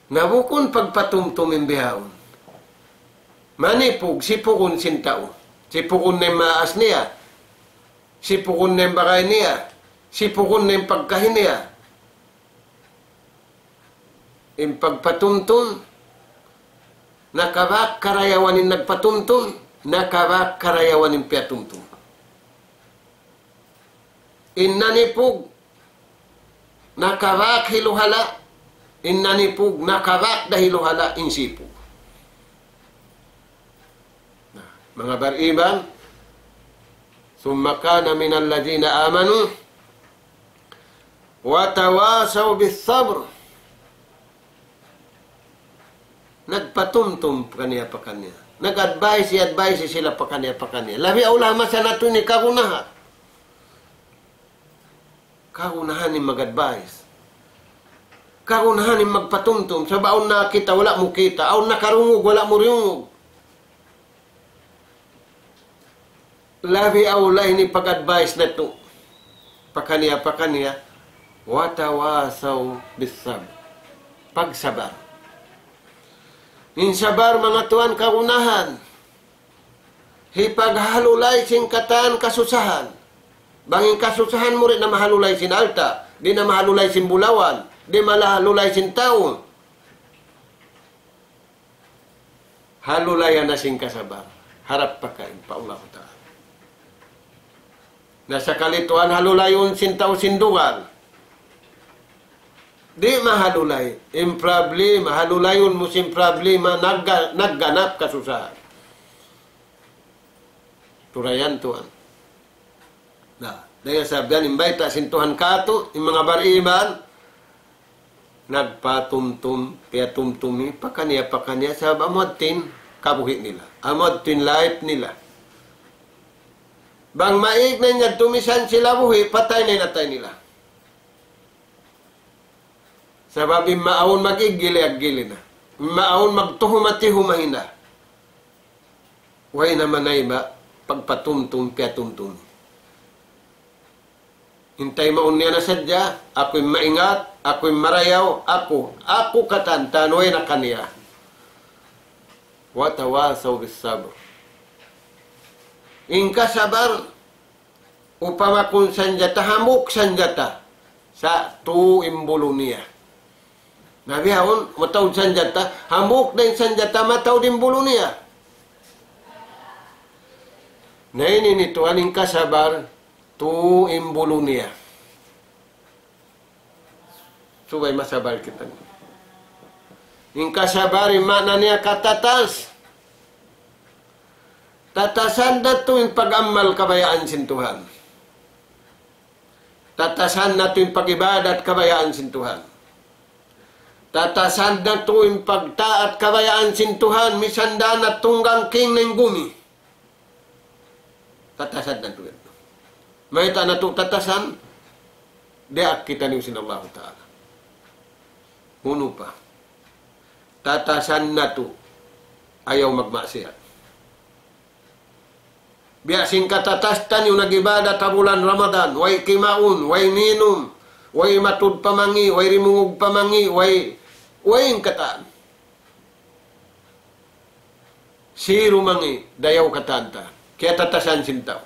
Na bukun pagpatumtum in bihaun. Manipug, sipugun sin tau. Sipugun na in maas niya. Sipugun na in bagay niya. Sipugun na in pagkahi niya. In pagpatumtum, nakabak karayawan in nagpatumtum, nakabak karayawan in piyatumtum. In nanipug, nakabak hiluhala', in nanipug, nakabak da hiluhala', in sipug. Na, manga bariman, ثم كان من الذين آمنوا وتواصوا بالصبر. Nagpatumtum pakaniya-pakaniya. Nag-advise, i-advise sila pakaniya-pakaniya. Labi awla masa natu' ini kagunahan. Kagunahan in mag-advise. Kagunahan in magpatumtum. Sabab awn nakakita', wala' mu kita'. Awn nakarungug, wala' mu riyungug. Labi awla ini pag-advise natu'. Pakaniya-pakaniya. وتواصوا بالصبر. Pagsabar. In sabar manga tuwan kagunahan. Hipaghalulay sin katan kasusahan. Bang in kasusahan mu di' na mahalulay sin alta', di' na mahalulay sin bulawan, di' mahalulay sin tau. Halulayan na sin kasabar. Harap pa kaw pa Allahu Ta'ala. Na sakali tuwan halulayun sin tau sin dugal. Di' mahalulay. In problema, halulayun mu sin problema, nagga-, nagganap kasusahan. Turayan tuwan. Na, dayn ha sabab yan, in bayta' sin Tuhan kātu', in manga bariman, nagpatumtum, piyatumtumi, pakaniya-pakaniya, sabab amu yadtu in kabuhi' nila. Amu yadtu in life nila. Bang maig na in yadtu misan sila buhi', patay na in atay nila. Sabab in maawn mag-iggil, iggil na. In maawn magtuhumati, humahi na. Way na manayma' pagpatumtum, piyatumtum. In taymaun niya na sadja, aku in maingat, aku in marayaw, aku, aku katan, tantu way na kaniya. وتواصوا بالصبر. In kasabar, upama kun sanjata, hambuuk sanjata, sa' tū in bulu niya. Na bihaun, mataud sanjata, hambuuk da in sanjata, mataud in bulu niya. Na ini in tuwan in kasabar, tū in bulu niya. Subay masabar kita. In kasabar, in maana niya katatas. Tatasan natu' in pag-amal kabayaan sin Tuhan. Tatasan natu' in pag-ibadat kabayaan sin Tuhan. Tatasan natu' in pagtaat kabayaan sin Tuhan, misan da na tunggang king na in gumi. Tatasan natu' yan. Mayta' natu' tatasan, diyaak kitaniyu sin Allahu Ta'ala. Unu pa? Tatasan natu', ayaw magmaksiyat. Biya' sin katatas taniyu nag-ibadat ha bulan Ramadan, way kimaun, way minum, way matud pa mangi', way rimungug pa mangi', way, way in katan. Siru mangi', dayaw katan ta. Kiyatatasan sin tau.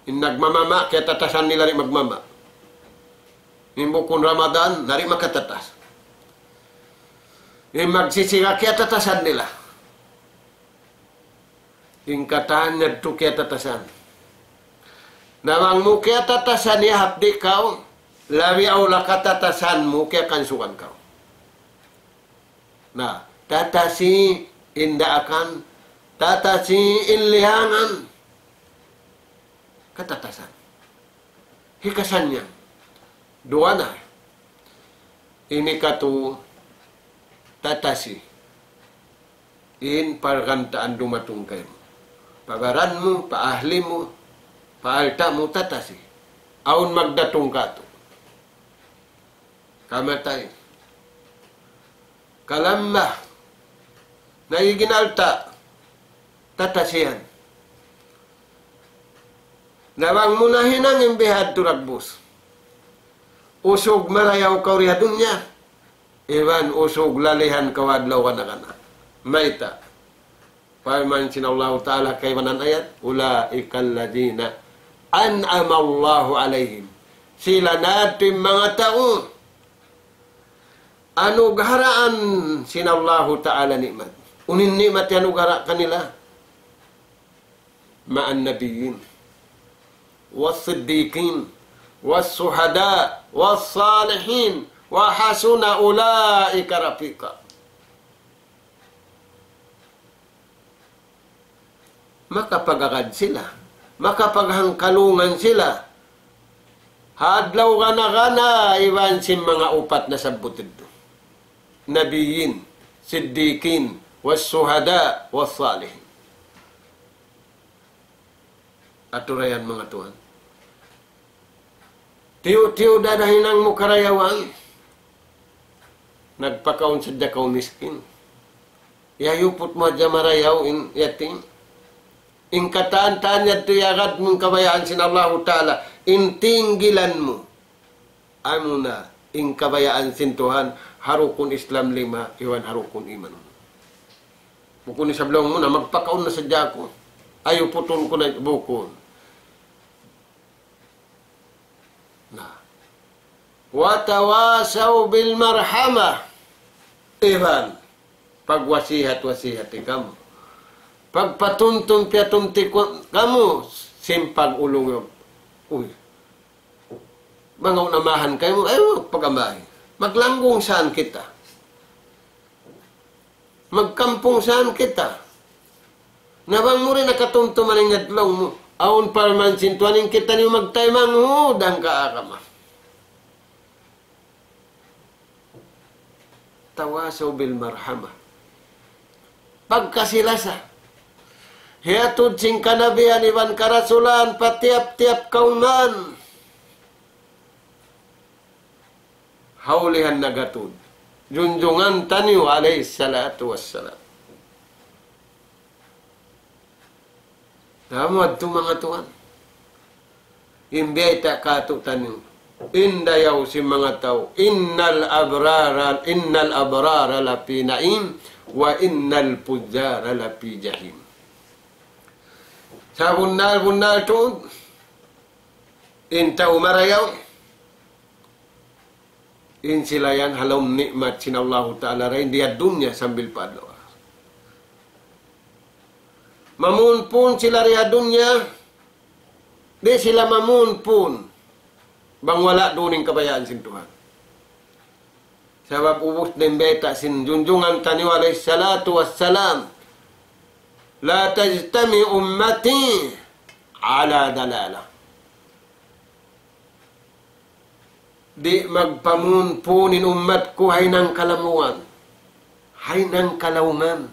In nagmamama', kiyatatasan nila di' magmama'. In bukun Ramadan, di' makatatas. In magsisiga, kiyatatasan nila. In katan yadtu kiyatatasan. Na bang mu kiyatatasan, iyahap di' kaw, labi awla katatasan mu kiyakansugan kaw. Na, tatasi in daakan, tatasi in lihangan, katatasan. Hikasan niya. Duwa na. Ini katu tatasi. In pargantaan dumatung kaymu. Pa baran mu, pa ahli mu, pa alta' mu tatasi. Awn magdatung katu'. Kamatay. Kalamma. Na iginalta'. Tatasihan. Na bang mu nahinang in bihadtu dagbus. Usug marayaw kaw di ha dunya. Iban usug lalihan kaw adlaw kana-kana. Mayta'? Parman sin Allahu Ta'ala kaibanan ayat, أولئك الذين أنعم الله عليهم. Sila na in manga tau anugaraan sin Allahu Ta'ala ni'mat. Unu in ni'mat iyaanugarah kanila? مع النبيين والصديقين والشهداء والصالحين وحسن أولئك رفيقا. Makapagagad sila, makapaghangkalungan sila ha adlaw gana-gana iban sin manga upat nasabbut yadtu. Nabiyyin, siddiqin, was-shuhada, was-salihin. Aturayan manga tuwan. Tiyu'-tiyu' da nahinang mu karayawan. Nagpakaun sadja kaw miskin. Iyayuput mu hadja marayaw in yatim. In katan-katan yadtu iyagad mu in kabayaan sin Allahu Ta'ala. In tinggilan mu. Amuna in kabayaan sin Tuhan, ha rukun Islam lima, iban ha rukun iman. Bukun isab laung mu na, magpakaun na sadja aku. Ayuputun ku na, bukun. Na. وتواصوا بالمرحمة. Iban, pagwasihat-wasihati kamu. Pagpatumtum piyatumti ku-, kamu, sin pag-ulung. Uy. Manga unamahan kaymu, ayaw pag-ambahi. Maglanggung saan kita. Magkampung saan kita. Na bang mu di' nakatumtum in yadtu laung mu. Awn parman sin Tuhan, in kitaniyu magtaymanghud hangka agama. تواصوا بالمرحمة. Pagkasi-lasa. Hiyatud sin kanabihan iban karasulan pa tiyap-tiyap kawman. Ha ulihan nagatud. Junjungan taniyu alayhi salatu wassalam. Amu yadtu manga tuwan. In biyayta' kātu'niyu. In dayaw sin manga tau. إن الأبرار، إن الأبرار لفي نعيم، وإن الفجار لفي جحيم. Sabunnal-bunnal tuud. In tau marayaw. In sila yan ha lawm ni'mat sin Allahu Ta'ala dayn di ha dunya sambil pa adlaw akhirat. Mamunpun sila di ha dunya, di' sila mamunpun bang wala' duun in kabayaan sin Tuhan. Sabab ubus na in bayta' sin junjungan taniyu alayhi salatu wassalam, لا تجتمع أمتي على ضلالة. Di' magpamunpun in ummat ku ha hinang kalamungan. Ha hinang kalaungan.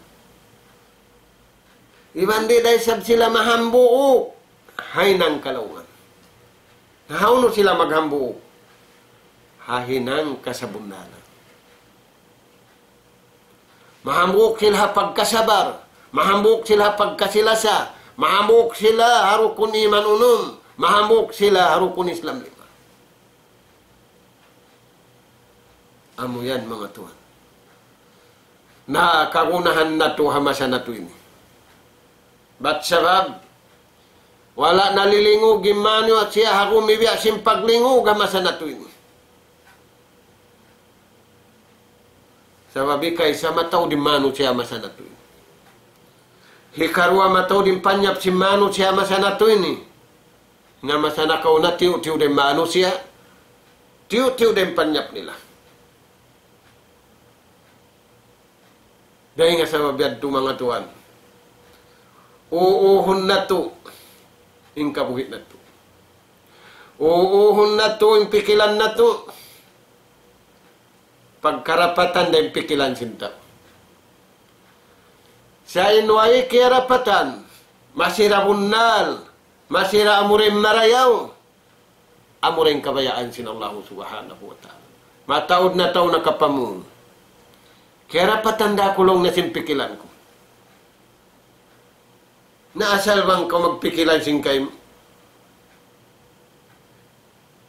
Iban di' da isab sila mahambuuk ha hinang kalaungan. Na hawnu sila maghambuuk? Ha hinang kasabunnalan. Mahambuuk sila ha pagkasabar, mahambuuk sila ha pagkasi-lasa, Mahambuuk sila ha rukun iman unum. Mahambuuk sila ha rukun Islam lima. Amu yan, manga tuwan. Na kagunahan natu' ha masa natu' ini. Bat sabab, wala' nalilingug in manusiya' ha gumibiya' sin paglingug ha masa natu' ini. Sabab hikaisa, mataud in manusiya' ha masa natu' ini. Hikaruwa, mataud in panyap sin manusiya' ha masa natu' ini. Na masa nakauna tiyu'-tiyu' da in manusiya', tiyu'-tiyu' da in panyap nila. Dayn ha sabab yadtu, manga tuwan, uuhun natu' in kabuhi' natu'. Uuhun natu' in pikilan natu'. Pagkarapatan da in pikilan sin tau. Sa' in way kiyarapatan, masi da bunnal, masi da amura in marayaw, amura in kabayaan sin Allahu Subhanahu wa Ta'ala. Mataud na tau nakapamung. Kiyarapatan da aku laung niya sin pikilan ku. Na asal bang kaw magpikilan sin kaymu.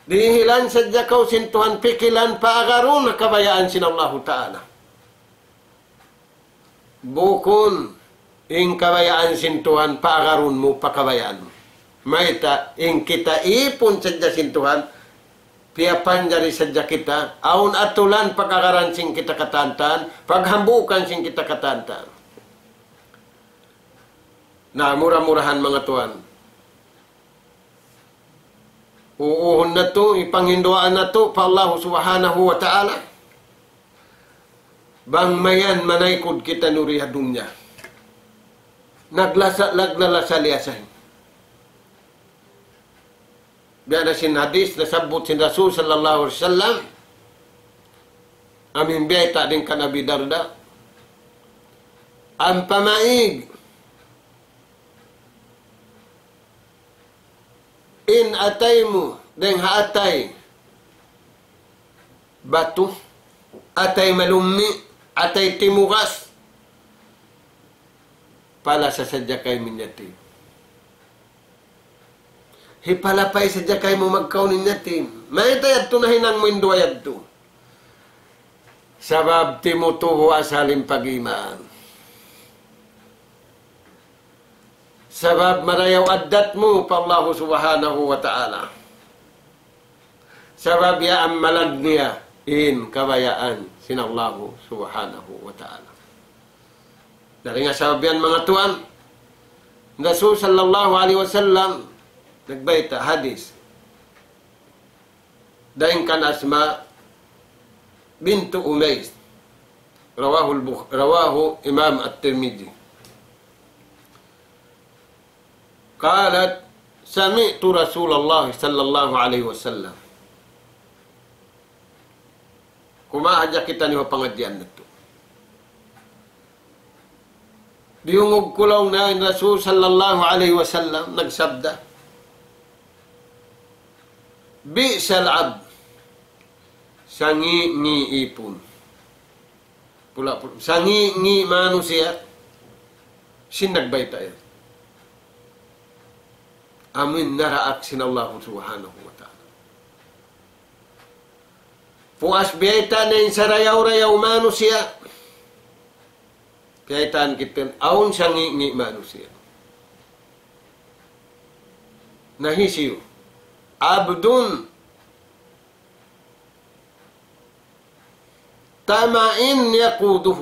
Dihilan sadja kaw sin Tuhan pikilan paagarun ha kabayaan sin Allahu Ta'ala. Bukun in kabayaan sin Tuhan paagarun mu pa kabayaan mu. Mayta', in kita ipun sadja sin Tuhan, piyapanjari sadja kita, awn atulan pag-agaran sin kita katantan, paghambuukan sin kita katantan. Na, mura-murahan, manga tuwan. Uuhun natu', ipanghinduwaa natu' pa Allahu Subhanahu wa Ta'ala. Bang mayan manaykud kitaniyu di ha dunya. Naglasa-, naglalasa-lasa. Biya' na sin hadis nasabbut sin Rasul sallallahu alayhi wasallam. Amu in biyayta' dayn kan Abi Darda. Ampa maig in atay mu, dayn ha atay batu, atay malummi', atay timugas, palasa sadja kaymu in yatim. Hipalapay sadja kaymu magkaun in yatim. Mayta' yadtu nahinang mu in duwa yadtu? Sabab timutubu' asal in pag-iman. Sabab marayaw addat mu pa Allahu Subhanahu wa Ta'ala. Sabab ya amalan niya in kabayaan sin Allahu Subhanahu wa Ta'ala. Dayn ha sabab yan, manga tuwan, Rasul sallallahu alayhi wasallam nagbayta' hadis dayn kan Asma bintu Umays. Rawahu al-Bukh-, rawahu Imam At-Tirmidhi. قالت: سمعت رسول الله صلى الله عليه وسلم. Kumawa' hadja kitaniyu ha pangadjian natu'. Diyungug ku laung niya in Rasul sallallahu alayhi wasallam nagsabda, بئس العبد. Sangi'-ngi' ipun. Pula-pula. Sangi'-ngi' manusiya'. Sin nagbayta' yan. Amu in naraak sin Allahu Subhanahu wa Ta'ala. Puas biyayta' na in sarayaw-rayaw manusiya'. Kiyaitaan kitaniyu, awn sangi'-ngi' manusiya'. Na hisiyu? عبد طمع يقوده.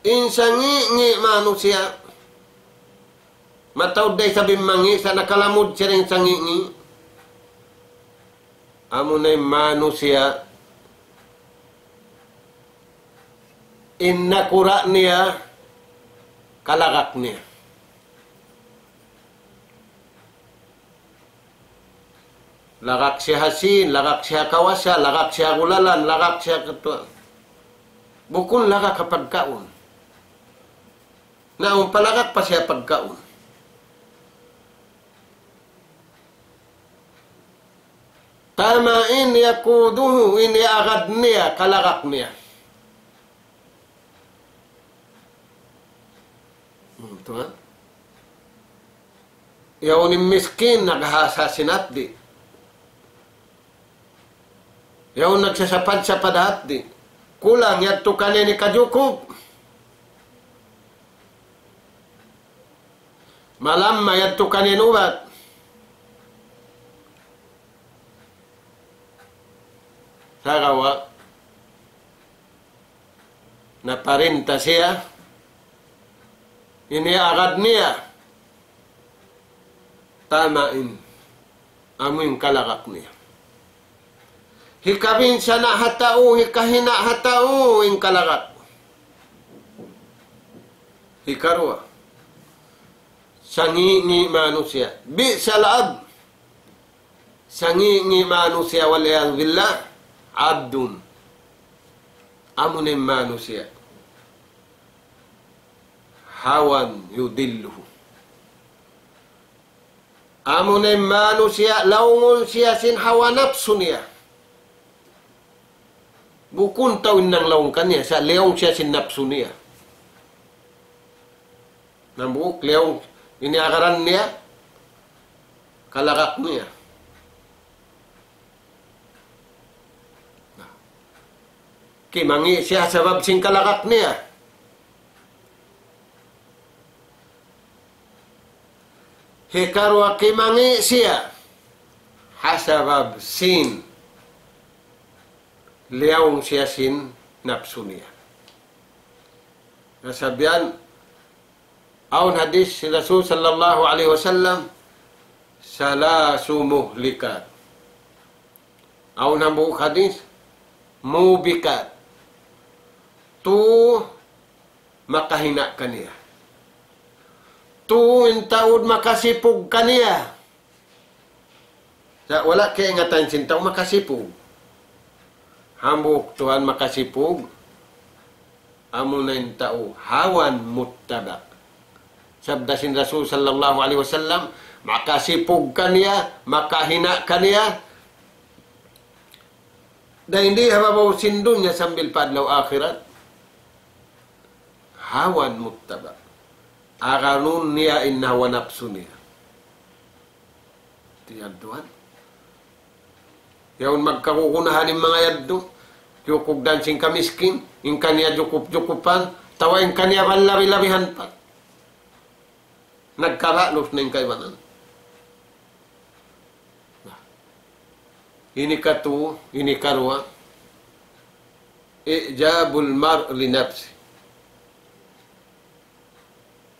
In sangi'-ngi' manusiya'. Mataud da isab in mangi', sa' nakalamud siya dayn sangi'-ngi'. Amuna in manusiya', in nakura' niya, kalagak niya. Lagak siya ha sīn, lagak siya ha kawasa, lagak siya ha gulalan, lagak siya ha katuan. Bukun lagak ha pagkaun. Na awn pa lagak pa siya pagkaun. طمع يقوده, in iyaagad niya, kalagak niya. Hmm, tuwan. Yaun in miskin, naghahasa sin hapdi'. Yaun nagsasapad-sapad hapdi'. Kulang yadtu kaniya in hikajukup. Malamma yadtu kaniya in ubat. Sagawa', naparinta siya, ini agad niya, tama in, amu in kalagak niya. Hikabinsana' ha tau, hikahina' ha tau in kalagak. Hikaruwa, sangi'-ngi' manusiya'. بئس الأب. Sangi'-ngi' manusiya', والعياذ بالله, عبد. Amuna in manusiya'. هوى يضله. Amuna in manusiya', laungun siya sin hawa napsu niya. Bukun tau in nanglaung kaniya, sa' liyaung siya sin napsu niya. Hambuuk, liyaung, ini agaran niya, kalagak niya. Kimangi' siya sabab sin kalagak niya. Hikaruwa, kimangi' siya ha sabab sin liyaung siya sin napsu niya. Na sabiyan, awn hadis sin Rasul sallallahu alayhi wasallam, ثلاث مهلكات. Awn hambuuk hadis, موبقات. Tu makahina' kaniya. Tu in taud makasipug kaniya. Sa' wala' kaingatan sin tau makasipug. Hambuuk tuwan makasipug. Amuna in tau هوى متبع. Sabda sin Rasul sallallahu alayhi wasallam, makasipug kaniya, makahina' kaniya. Dayn di ha babaw sin dunya sambil pa adlaw akhirat. هوى متبع. Agarun niya in hawa napsu niya. Tiyan tuwan. Yaun magkagunahan in manga yadtu. Jukugdan sin kamiskin, in kaniya jukup-jukupan, atawa in kaniya panlabi-labihan pa. Nagkabalus na in kaibanan. Ini katu, ini karuwa, إعجاب المرء لنفسه.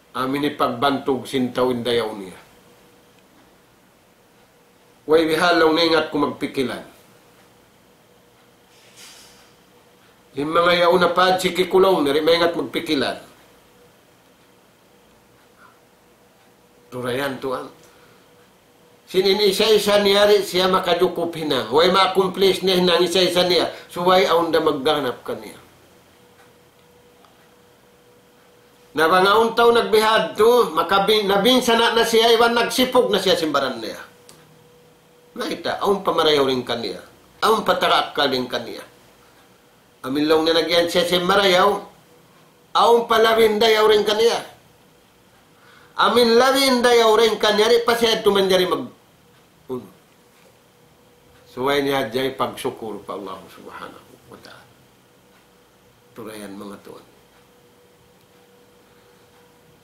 Amu ini pagbantug sin tau in dayaw niya. Way biha' laung niya ingat ku magpikilan. In manga yaun na pad siki ku laung niya, di' maingat magpikilan. Turayan tuwan. Sin in isa-isa niya di' siya makajukup hinang. Way ma-accomplish niya hinang isa-isa niya. Subay awn da magganap kaniya. Na bang awn tau nagbihadtu, makabi-, nabinsana' na siya, iban nagsipug na siya sin baran niya. Mayta', awn pa marayaw dayn kaniya. Awn pa taga akkal dayn kaniya. Amu in laung niya nagiyan siya sin marayaw, awn pa labi dayaw dayn kaniya. Amu in labi dayaw dayn kaniya, di' pa siya tumanjari mag-, unu. Subay niya hadja pagsukur pa Allah Subhanahu wa Ta'ala. Turayan manga tuwan.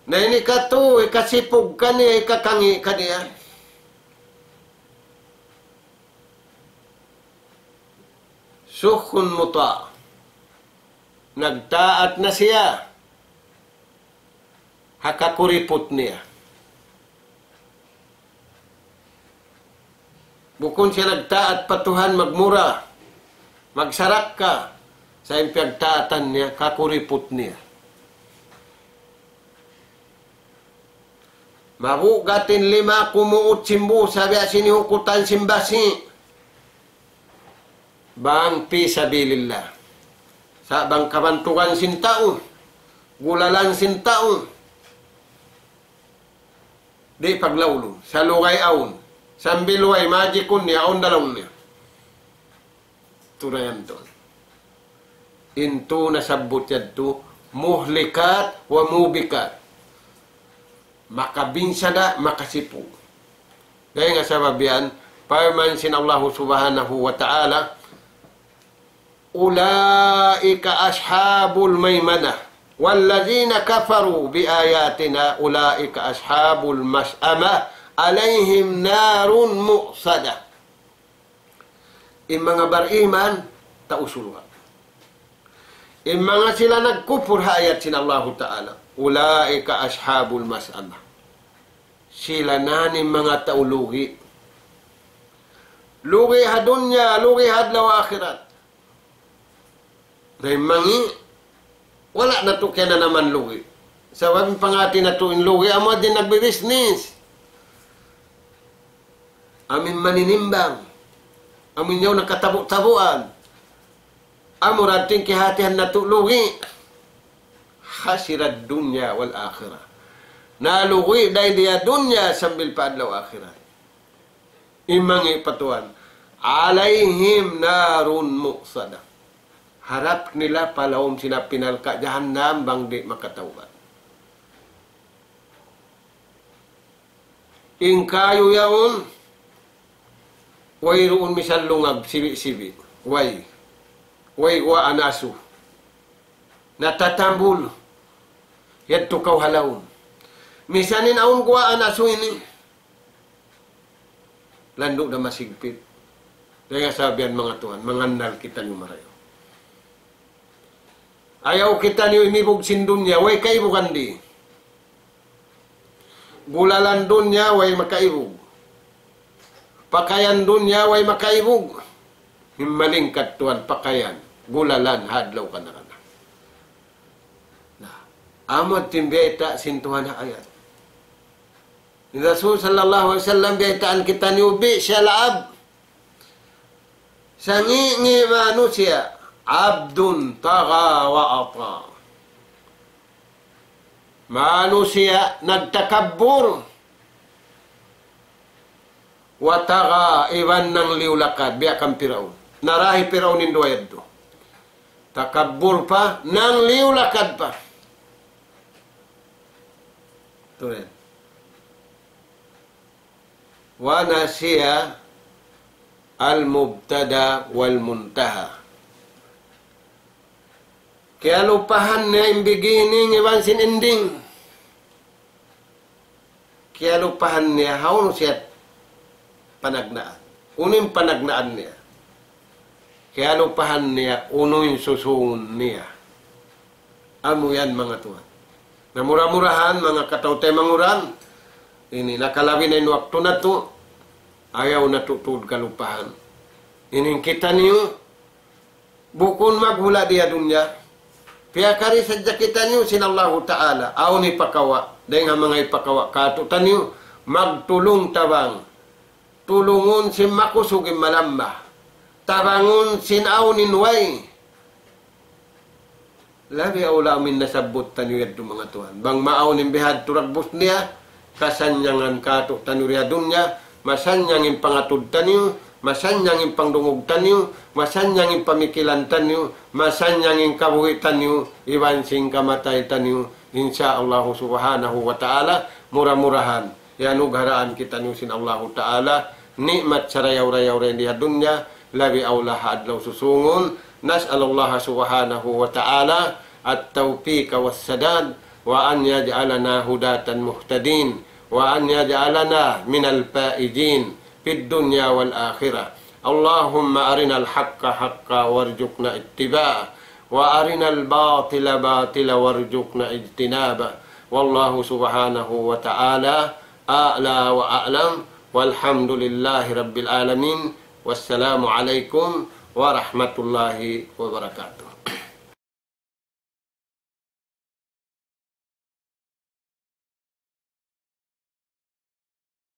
Na ini katu, hikasipug kaniya, hikakangi' kaniya. شح مطاع. Nagtaat na siya ha kakuriput niya. Bukun siya nagtaat pa Tuhan, magmura, magsarakka, sa' in piyagtaatan niya, kakuriput niya. Mabugat in lima, kumuut sin busa, biya' sin hihukutan sin basi'. Bang fi sabilillah. Sa' bang kabantugan sin tau, gulalan sin tau, di' paglaulun, salugay awn. Sambil way, majikun niya, awn da laung niya. Turayan tuwan. In tū nasabbut yadtu, مهلكات وموبقات. Makabinsana', makasipug. Dayn ha sabab yan, parman sin Allahu Subhanahu wa Ta'ala, أولئك أصحاب الميمنة والذين كفروا بآياتنا أولئك أصحاب المشأمة عليهم نار مؤصدة. In manga bariman, tau surga'. In manga sila nagkupur ha ayat sin Allahu Ta'ala, أولئك أصحاب المشأمة. Sila na in manga tau lugi'. Lugi' ha dunya, lugi' ha adlaw akhirat. Na in mangi', wala' natu' kiyananaman lugi'. Sabab in panghati natu' in lugi', amu in nagbibisnis. Amu in maninimbang. Amu in yaun nakatabu'-tabuan. Amu ra in kiyahatihan natu' lugi'. خسر الدنيا والآخرة. Nalugi' dayn di ha dunya sambil pa adlaw akhirat. In mangi' pa Tuhan. عليهم نار مؤصدة. Harap nila pa lawm sin api narka' jahannam bang di' makatawbat. In kayu yaun, wayruun misan lungag, sibi'-sibi'. Way. Way guwaan asu. Natatambul. Yadtu kaw ha lawm. Misan in awn guwaan asu ini. Landu' da masigpit. Dayn ha sabab yan manga tuwan, mangannal kitaniyu marayaw. Ayaw kitaniyu inibug sin dunya, way kaibugan di. Gulalan dunya, way makaibug. Pakayan dunya, way makaibug. In malingkat tuwan, pakayan, gulalan, ha adlaw kana-kana. Na, amu in biyayta' sin Tuhan ha ayat. In Rasul sallallahu alayhi wasallam biyaytaan kitaniyu, بئس العبد. Sangi'-ngi' manusiya', عبد طغى وأطغى. Manusiya' nagtakabbur, وطغى, iban nangliyu-lakad, biya' kan Piraun. Narahi Piraun in duwa yadtu. Takabbur pa, nangliyu-lakad pa. Tuud. ونسي المبتدأ والمنتهى. Kiyalupahan niya in beginning iban sin ending. Kiyalupahan niya hawnu siya panagnaan. Unu in panagnaan niya. Kiyalupahan niya unu in susūngun niya. Amu yan manga tuwan. Na mura-murahan, manga kataw-taymanghuran, ini nakalabi na in waktu natu', ayaw natu' tuud kalupahan. Ini kitaniyu, bukun maghula' di ha dunya. Piyakari sadja kitaniyu sin Allahu Ta'ala. Awn hipakawa', dayn ha manga hipakawa' kātu'niyu, magtulung-tabang. Tulungun sin makusug in malamba. Tabangun sin awn in way. Labi awla amu in nasabbut taniyu yadtu manga tuwan. Bang maawn in bihadtu dagbus niya, kasannyangan kātu'niyu di ha dunya, masannyang in pangatud taniyu, masannyang in pangdungug taniyu, masannyang in pamikilan taniyu, masannyang in kabuhi' taniyu, iban sin kamatay taniyu, insya Allahu Subhanahu wa Ta'ala, mura-murahan. Iyanugharaan kitaniyu sin Allahu Ta'ala, ni'mat sarayaw-rayaw dayn di ha dunya, labi awla ha adlaw susūngun. نسأل الله سبحانه وتعالى التوفيق والسداد، وأن يجعلنا هداة مهتدين، وأن يجعلنا من الفائزين في الدنيا والآخرة. اللهم أرنا الحق حقا وارزقنا اتباعه، وأرنا الباطل باطلا وارزقنا اجتنابه. والله سبحانه وتعالى أعلى وأعلم، والحمد لله رب العالمين، والسلام عليكم ورحمة الله وبركاته.